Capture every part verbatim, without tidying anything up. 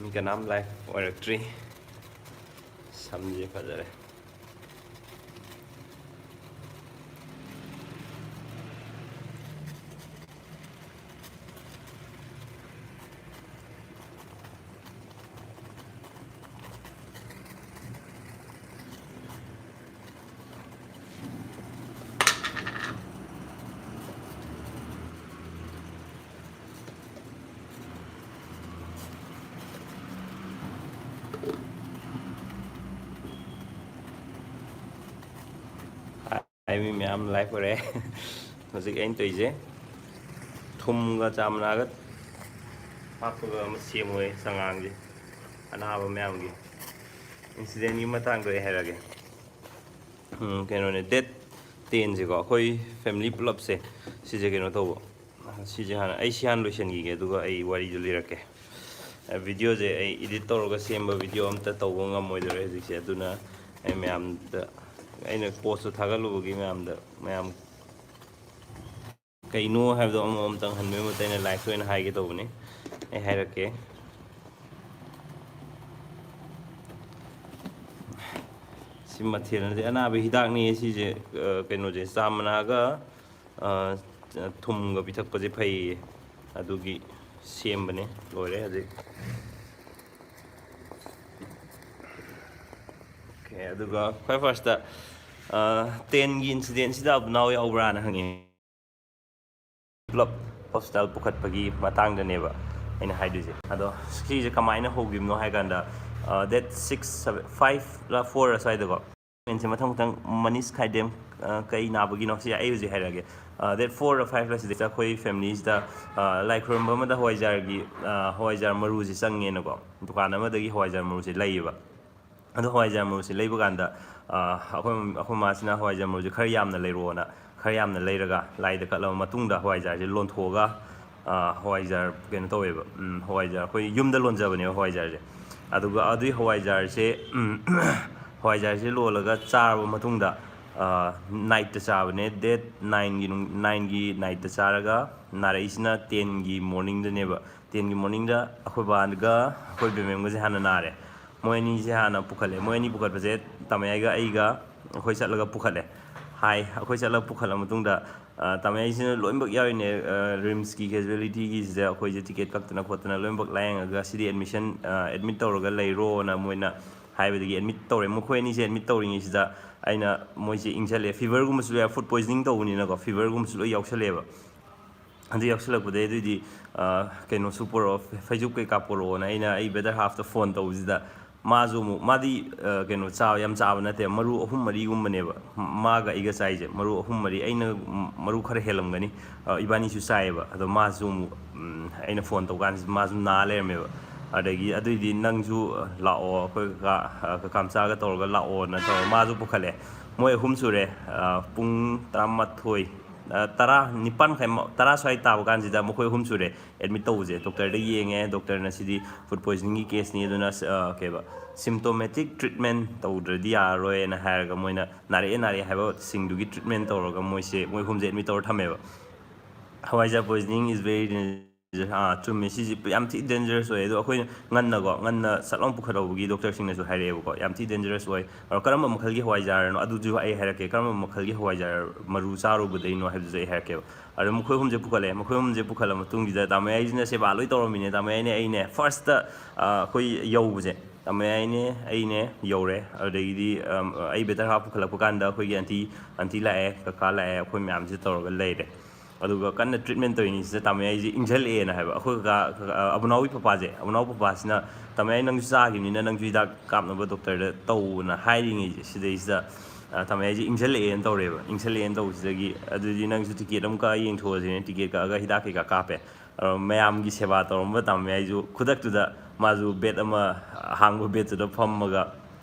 ꯃꯤ ꯀꯅꯥꯝ ꯂꯥꯏꯚ ꯑꯣꯏꯔꯛꯇ꯭ꯔꯤ꯫ ꯁꯝꯁꯦ ꯐꯖꯔꯦ꯫ ꯍꯥꯏ, ꯃꯤ ꯃꯌꯥꯝ ꯂꯥꯏꯚ ꯑꯣꯏꯔꯦ꯫ ꯍꯧꯖꯤꯛ ꯑꯩꯅ ꯇꯧꯔꯤꯁꯦ ꯊꯨꯝꯒ ꯆꯥ ꯃꯅꯥꯒ ꯍꯥꯞꯄꯒ ꯑꯃ ꯁꯦꯝꯃꯣꯏ ꯆꯉꯥꯡꯁꯦ꯫ ꯑꯅꯥꯕ ꯃꯌꯥꯝꯒꯤ ꯏꯟꯁꯤꯗꯦꯟꯒꯤ ꯃꯇꯥꯡꯗ ꯑꯩ ꯍꯥꯏꯔꯛꯑꯒꯦ꯫ ꯎꯝ, ꯀꯩꯅꯣꯅꯦ, ꯗꯦꯠ ꯇꯦꯟꯁꯦꯀꯣ, ꯑꯩꯈꯣꯏ ꯐꯦꯃꯤꯂꯤ ꯄꯨꯂꯞꯁꯦ ꯁꯤꯁꯦ ꯀꯩꯅꯣ ꯇꯧꯕ꯫ ꯁꯤꯁꯦ ꯍꯥꯟꯅ, ꯑꯩ ꯁꯤ ꯍꯥꯟꯅ ꯂꯣꯏꯁꯤꯟꯈꯤꯒꯦ, ꯑꯗꯨꯒ ꯑꯩ ꯋꯥꯔꯤꯗꯨ ꯂꯤꯔꯛꯀꯦ꯫ ꯑ, ꯚꯤꯗꯤꯑꯣꯁꯦ ꯑꯩ ꯏꯗꯤꯠ ꯇꯧꯔꯒ ꯁꯦꯝꯕ ꯚꯤꯗꯤꯑꯣ ꯑꯝꯇ ꯇꯧꯕ ꯉꯝꯃꯣꯏꯗꯧꯔꯦ ꯍꯧꯖꯤꯛꯁꯦ꯫ ꯑꯗꯨꯅ ꯑꯩ ꯃꯌꯥꯝꯗ, ꯑꯩꯅ ꯄꯣꯁꯇꯨ ꯊꯥꯒꯠꯂꯨꯕꯒꯤ ꯃꯌꯥꯝꯗ, ꯃꯌꯥꯝ ꯀꯩꯅꯣ ꯍꯥꯏꯕꯗꯣ ꯑꯃꯃꯝꯇꯪ ꯍꯟꯕꯒꯤ ꯃꯍꯨꯠꯇ ꯑꯩꯅ ꯂꯥꯏꯐꯇ ꯑꯣꯏꯅ ꯍꯥꯏꯒꯦ ꯇꯧꯕꯅꯤ꯫ ꯑꯩ ꯍꯥꯏꯔꯛꯀꯦ꯫ ꯁꯤ ꯃꯊꯦꯜ ꯅꯠꯇꯦ, ꯑꯅꯥꯕ ꯍꯤꯗꯥꯛꯅꯤ ꯁꯤꯁꯦ꯫ ꯑ, ꯀꯩꯅꯣꯁꯦ, ꯆꯥ ꯃꯅꯥꯒ, ꯑ, ꯊꯨꯝꯒ ꯄꯤꯊꯛꯄꯁꯦ ꯐꯩꯌꯦ꯫ ꯑꯗꯨꯒꯤ ꯁꯦꯝꯕꯅꯦ꯫ ꯂꯣꯏꯔꯦ ꯍꯧꯖꯤꯛ꯫ ꯑꯣꯀꯦ, ꯑꯗꯨꯒ ꯈ꯭ꯋꯥꯏ ꯐꯥꯔꯁꯇ, ꯑ, ꯇꯦꯟꯒꯤ ꯏꯟꯁꯤꯗꯦꯟꯁꯤꯗ ꯑꯕꯨꯅꯥꯎ ꯌꯥꯎꯕ꯭ꯔꯥꯅ ꯍꯪꯉꯤ꯫ ꯄꯨꯂꯞ ꯍꯣꯁꯄꯤꯇꯥꯜ ꯄꯨꯈꯠꯄꯒꯤ ꯃꯇꯥꯡꯗꯅꯦꯕ ꯑꯩꯅ ꯍꯥꯏꯗꯣꯏꯁꯦ꯫ ꯑꯗꯣ ꯁꯤꯁꯦ ꯀꯃꯥꯏꯅ ꯍꯧꯈꯤꯕꯅꯣ ꯍꯥꯏ ꯀꯥꯟꯗ, ꯑ, ꯗꯦꯠ ꯁꯤꯛꯁ, ꯐꯥꯏꯚꯂ ꯐꯣꯔ ꯑꯁ꯭ꯋꯥꯏꯗꯀꯣ, ꯃꯦꯟꯁꯦ ꯃꯊꯪ ꯃꯊꯪ ꯃꯅꯤꯁ ꯈꯥꯏꯗꯦꯝ, ꯑ, ꯀꯩ ꯅꯥꯕꯒꯤꯅꯣ ꯁꯤ ꯑꯩ ꯍꯧꯖꯤꯛ ꯍꯥꯏꯔꯛꯑꯒꯦ꯫ ꯑ, ꯗꯦꯠ ꯐꯣꯔ ꯐꯥꯏꯚꯂ ꯁꯤꯗꯩꯁꯤꯗ ꯑꯩꯈꯣꯏ ꯐꯦꯃꯤꯂꯤꯁꯤꯗ, ꯑ, ꯂꯥꯏ ꯈꯨꯔꯨꯝꯕ ꯑꯃꯗ ꯍꯋꯥꯏꯖꯥꯔꯒꯤ, ꯑ, ꯍꯋꯥꯏꯖꯥꯔ ꯃꯔꯨꯁꯦ ꯆꯪꯉꯦꯅꯀꯣ, ꯗꯨꯀꯥꯟ ꯑꯃꯗꯒꯤ ꯍꯋꯥꯏꯖꯥꯔ ꯃꯔꯨꯁꯦ ꯂꯩꯌꯦꯕ꯫ ꯑꯗꯣ ꯍꯋꯥꯏꯖꯥꯔ ꯃꯔꯨꯁꯦ ꯂꯩꯕ ꯀꯥꯟꯗ, ꯑ, ꯑꯩꯈꯣꯏ, ꯑꯩꯈꯣꯏ ꯃꯥꯁꯤꯅ ꯍꯋꯥꯏꯖꯥꯔ ꯃꯔꯨꯁꯦ ꯈꯔ ꯌꯥꯝꯅ ꯂꯩꯔꯛꯑꯣꯅ, ꯈꯔ ꯌꯥꯝꯅ ꯂꯩꯔꯒ ꯂꯥꯏꯗ ꯀꯠꯂꯕ ꯃꯇꯨꯡꯗ ꯍꯋꯥꯏꯖꯥꯔꯁꯦ ꯂꯣꯟꯊꯣꯛꯑꯒ, ꯑ, ꯍꯋꯥꯏꯖꯥꯔ ꯀꯩꯅꯣ ꯇꯧꯋꯦꯕ, ꯎꯝ, ꯍꯋꯥꯏꯖꯥꯔ ꯑꯩꯈꯣꯏ ꯌꯨꯝꯗ ꯂꯣꯟꯖꯕꯅꯦꯕ ꯍꯋꯥꯏꯖꯥꯔꯁꯦ꯫ ꯑꯗꯨꯒ ꯑꯗꯨꯒꯤ ꯍꯋꯥꯏꯖꯥꯔꯁꯦ, ꯎꯝ, ꯍꯋꯥꯏꯖꯥꯔꯁꯦ ꯂꯣꯜꯂꯒ ꯆꯥꯔꯕ ꯃꯇꯨꯡꯗ, ꯅꯥꯏꯠꯇ ꯆꯥꯕꯅꯦ, ꯗꯦꯠ ꯅꯥꯏꯟꯒꯤ ꯅꯥꯏꯟꯒꯤ ꯅꯥꯏꯠꯇ ꯆꯥꯔꯒ ꯅꯥꯔꯛꯏꯁꯤꯅ ꯇꯦꯟꯒꯤ ꯃꯣꯔꯅꯤꯡꯗꯅꯦꯕ꯫ ꯇꯦꯟꯒꯤ ꯃꯣꯔꯅꯤꯡꯗ ꯑꯩꯈꯣꯏ ꯕꯥꯒ ꯑꯩꯈꯣꯏ ꯕꯦꯃꯦꯝꯒꯁꯦ ꯍꯥꯟꯅ ꯅꯥꯔꯦ꯫ ꯃꯣꯏ ꯑꯅꯤꯁꯦ ꯍꯥꯟꯅ ꯄꯨꯈꯠꯂꯦ꯫ ꯃꯣꯏ ꯑꯅꯤ ꯄꯨꯈꯠꯄꯁꯦ ꯇꯥꯃꯌꯥꯏꯒ ꯑꯩꯒ ꯑꯩꯈꯣꯏ ꯆꯠꯂꯒ ꯄꯨꯈꯠꯂꯦ꯫ ꯍꯥꯏ, ꯑꯩꯈꯣꯏ ꯆꯠꯂꯒ ꯄꯨꯈꯠꯂ ꯃꯇꯨꯡꯗ, ꯑ, ꯇꯥꯃꯌꯥꯏꯁꯤꯅ ꯂꯣꯏꯅꯃꯛ ꯌꯥꯎꯔꯤꯅꯦ꯫ ꯑ, ꯔꯤꯝꯁꯀꯤ ꯀꯦꯖꯨꯋꯦꯂꯤꯇꯤꯒꯤꯁꯤꯗ ꯑꯩꯈꯣꯏꯁꯦ ꯇꯤꯀꯦꯠ ꯀꯛꯇꯅ ꯈꯣꯠꯇꯅ ꯂꯣꯏꯅꯃꯛ ꯂꯥꯏꯌꯦꯡꯉꯒ ꯁꯤꯗꯤ ꯑꯦꯗꯃꯤꯁꯟ, ꯑ, ꯑꯦꯗꯃꯤꯠ ꯇꯧꯔꯒ ꯂꯩꯔꯣꯅ ꯃꯣꯏꯅ ꯍꯥꯏꯕꯗꯒꯤ ꯑꯦꯗꯃꯤꯠ ꯇꯧꯔꯦ꯫ ꯃꯈꯣꯏ ꯑꯅꯤꯁꯦ ꯑꯦꯗꯃꯤꯠ ꯇꯧꯔꯤꯉꯩꯁꯤꯗ ꯑꯩꯅ ꯃꯣꯏꯁꯦ ꯏꯪꯁꯜꯂꯦ꯫ ꯐꯤꯚꯔꯒꯨꯝꯕꯁꯨ ꯌꯥꯎ-, ꯐꯨꯗ ꯄꯣꯏꯖꯅꯤꯡ ꯇꯧꯕꯅꯤꯅꯀꯣ, ꯐꯤꯚꯔꯒꯨꯝꯕꯁꯨ ꯂꯣꯏ ꯌꯥꯎꯁꯜꯂꯦꯕ꯫ ꯑꯗꯨ ꯌꯥꯎꯁꯜꯂꯛꯄꯗꯩ ꯑꯗꯨꯏꯗꯤ, ꯑ, ꯀꯩꯅꯣꯁꯨ ꯄꯨꯔꯛꯑꯣ, ꯐꯩꯖꯨꯞ ꯀꯩꯀꯥ ꯄꯨꯔꯛꯑꯣꯅ ꯑꯩꯅ ꯑꯩ ꯕ꯭ꯔꯗꯔ ꯍꯥꯐꯇ ꯐꯣꯟ ꯇꯧꯕꯁꯤꯗ ꯃꯥꯁꯨ ꯑꯃꯨꯛ, ꯃꯥꯗꯤ, ꯑ, ꯀꯩꯅꯣ ꯆꯥꯕ, ꯌꯥꯝ ꯆꯥꯕ ꯅꯠꯇꯦ, ꯃꯔꯨ ꯑꯍꯨꯝ ꯃꯔꯤꯒꯨꯝꯕꯅꯦꯕ ꯃꯥꯒ ꯑꯩꯒ ꯆꯥꯏꯁꯦ, ꯃꯔꯨ ꯑꯍꯨꯝ ꯃꯔꯤ, ꯑꯩꯅ ꯃꯔꯨ ꯈꯔ ꯍꯦꯜꯂꯝꯒꯅꯤ꯫ ꯑ, ꯏꯕꯥꯅꯤꯁꯨ ꯆꯥꯏꯌꯦꯕ꯫ ꯑꯗꯣ ꯃꯥꯁꯨ ꯑꯃꯨꯛ, ꯎꯝ, ꯑꯩꯅ ꯐꯣꯟ ꯇꯧꯀꯥꯟꯁꯤꯗ ꯃꯥꯁꯨ ꯅꯥ ꯂꯩꯔꯝꯃꯦꯕ꯫ ꯑꯗꯒꯤ ꯑꯗꯨꯏꯗꯤ ꯅꯪꯁꯨ ꯂꯥꯛꯑꯣ, ꯑꯩꯈꯣꯏ ꯀꯀꯥ, ꯑ, ꯀꯀꯥ ꯃꯆꯥꯒ ꯇꯧꯔꯒ ꯂꯥꯛꯑꯣꯅ ꯇꯧꯔꯒ ꯃꯥꯁꯨ ꯄꯨꯈꯠꯂꯦ꯫ ꯃꯣꯏ ꯑꯍꯨꯝ ꯁꯨꯔꯦ꯫ ꯑ, ꯄꯨꯡ ꯇꯔꯥꯃꯥꯊꯣꯏ, ꯑ, ꯇꯔꯥ, ꯅꯤꯄꯥꯟ ꯃꯈꯥꯏ, ꯃ-, ꯇꯔꯥ ꯁ꯭ꯋꯥꯏ ꯇꯥꯕ ꯀꯥꯟꯁꯤꯗ ꯃꯈꯣꯏ ꯑꯍꯨꯝ ꯁꯨꯔꯦ ꯑꯦꯗꯃꯤꯠ ꯇꯧꯕꯁꯦ꯫ ꯗꯣꯛꯇꯔꯗ ꯌꯦꯡꯉꯦ, ꯗꯣꯛꯇꯔꯅ ꯁꯤꯗꯤ ꯐꯨꯗ ꯄꯣꯏꯖꯅꯤꯡꯒꯤ ꯀꯦꯁꯅꯤ, ꯑꯗꯨꯅ, ꯑ, ꯀꯩꯕ, ꯁꯤꯝꯇꯣꯃꯦꯇꯤꯛ ꯇ꯭ꯔꯤꯠꯃꯦꯟ ꯇꯧꯗ꯭ꯔꯗꯤ ꯌꯥꯔꯔꯣꯏꯅ ꯍꯥꯏꯔꯒ ꯃꯣꯏꯅ ꯅꯥꯔꯛꯑꯦ ꯅꯥꯔꯛꯑꯦ ꯍꯥꯏꯕꯁꯤꯡꯗꯨꯒꯤ ꯇ꯭ꯔꯤꯠꯃꯦꯟ ꯇꯧꯔꯒ ꯃꯣꯏꯁꯦ, ꯃꯣꯏ ꯑꯍꯨꯝꯁꯦ ꯑꯦꯗꯃꯤꯠ ꯇꯧꯔ ꯊꯝꯃꯦꯕ꯫ ꯍꯋꯥꯏꯖꯥꯔ poisoning is very dangerous. ꯑꯥ, ꯆꯨꯝꯃꯦ, ꯁꯤꯁꯦ ꯌꯥꯝ ꯊꯤ ꯗꯦꯟꯖꯔꯁ ꯑꯣꯏ꯫ ꯑꯗꯣ ꯑꯩꯈꯣꯏꯅ ꯉꯟꯅꯀꯣ, ꯉꯟꯅ ꯁꯠ ꯂꯥꯎꯅ ꯄꯨꯈꯠꯍꯧꯕꯒꯤ ꯗꯣꯛꯇꯔꯁꯤꯡꯅꯁꯨ ꯍꯥꯏꯔꯛꯑꯦꯕꯀꯣ, ꯌꯥꯝ ꯊꯤ ꯗꯦꯟꯖꯔꯁ ꯑꯣꯏ꯫ ꯑꯗꯣ ꯀꯔꯝꯕ ꯃꯈꯜꯒꯤ ꯍꯋꯥꯏꯖꯥꯔꯅꯣ ꯑꯗꯨꯁꯨ ꯑꯩ ꯍꯥꯏꯔꯛꯀꯦ, ꯀꯔꯝꯕ ꯃꯈꯜꯒꯤ ꯍꯋꯥꯏꯖꯥꯔ ꯃꯔꯨ ꯆꯥꯔꯨꯕꯗꯩꯅꯣ ꯍꯥꯏꯕꯗꯨꯁꯨ ꯑꯩ ꯍꯥꯏꯔꯛꯀꯦꯕ꯫ ꯑꯗꯣ ꯃꯈꯣꯏ ꯑꯍꯨꯝꯁꯦ ꯄꯨꯈꯠꯂꯦ꯫ ꯃꯈꯣꯏ ꯑꯍꯨꯝꯁꯦ ꯄꯨꯈꯠꯂ ꯃꯇꯨꯡꯁꯤꯗ ꯇꯥꯃꯣꯌꯥꯏꯁꯤꯅ ꯁꯦꯕꯥ ꯂꯣꯏ ꯇꯧꯔꯝꯃꯤꯅꯦ꯫ ꯇꯥꯃꯣꯌꯥꯏꯅꯦ ꯑꯩꯅꯦ ꯐꯥꯔꯁꯇ, ꯑ, ꯑꯩꯈꯣꯏ ꯌꯧꯕꯁꯦ, ꯇꯥꯃꯣꯌꯥꯏꯅꯦ ꯑꯩꯅꯦ ꯌꯧꯔꯦ꯫ ꯑꯗꯨꯗꯒꯤꯗꯤ, ꯑꯝ, ꯑꯩ ꯕ꯭ꯔꯗꯔ ꯍꯥꯐ ꯄꯨꯈꯠꯂꯛꯄ ꯀꯥꯟꯗ ꯑꯩꯈꯣꯏꯒꯤ ꯑꯟꯇꯤ, ꯑꯟꯇꯤ ꯂꯥꯛꯑꯦ, ꯀꯀꯥ ꯂꯥꯛꯑꯦ, ꯑꯩꯈꯣꯏ ꯃꯌꯥꯝꯁꯦ ꯇꯧꯔꯒ ꯂꯩꯔꯦ꯫ ꯑꯗꯨꯒ ꯀꯟꯅ ꯇ꯭ꯔꯤꯠꯃꯦꯟ ꯇꯧꯔꯤꯉꯩꯁꯤꯗ ꯇꯥꯃꯣꯌꯥꯏꯁꯦ ꯏꯪꯁꯜꯂꯛꯑꯦꯅ ꯍꯥꯏꯕ꯫ ꯑꯩꯈꯣꯏ ꯀꯀꯥ, ꯀꯀꯥ, ꯑ, ꯑꯕꯨꯅꯥꯎꯒꯤ ꯄꯄꯥꯁꯦ, ꯑꯕꯨꯅꯥꯎ ꯄꯄꯥꯁꯤꯅ, "ꯇꯥꯃꯣꯌꯥꯏ, ꯅꯪꯁꯨ ꯆꯥꯈꯤꯕꯅꯤꯅ ꯅꯪꯁꯨ ꯍꯤꯗꯥꯛ ꯀꯥꯞꯅꯕ ꯗꯣꯛꯇꯔꯗ ꯇꯧꯅ" ꯍꯥꯏꯔꯤꯉꯩꯁꯦ, ꯁꯤꯗꯩꯁꯤꯗ, ꯑ, ꯇꯥꯃꯣꯌꯥꯏꯁꯦ ꯏꯪꯁꯜꯂꯛꯑꯦꯅ ꯇꯧꯔꯦꯕ꯫ ꯏꯪꯁꯜꯂꯛꯑꯦꯅ ꯇꯧꯕꯁꯤꯗꯒꯤ, "ꯑꯗꯨꯗꯤ ꯅꯪꯁꯨ ꯇꯤꯀꯦꯠ ꯑꯃ ꯀꯛꯑ ꯌꯦꯡꯊꯣꯛꯑꯁꯤꯅꯦ", ꯇꯤꯀꯦꯠ ꯀꯛꯑꯒ ꯍꯤꯗꯥꯛ ꯀꯩꯀꯥ ꯀꯥꯞꯄꯦ꯫ ꯑ, ꯃꯌꯥꯝꯒꯤ ꯁꯦꯕꯥ ꯇꯧꯔꯝꯕ ꯇꯥꯃꯣꯌꯥꯏꯁꯨ ꯈꯨꯗꯛꯇꯨꯗ ꯃꯥꯁꯨ ꯕꯦꯠ ꯑꯃ, ꯑꯍꯥꯡꯕ ꯕꯦꯠꯇꯨꯗ ꯐꯝꯃꯒ,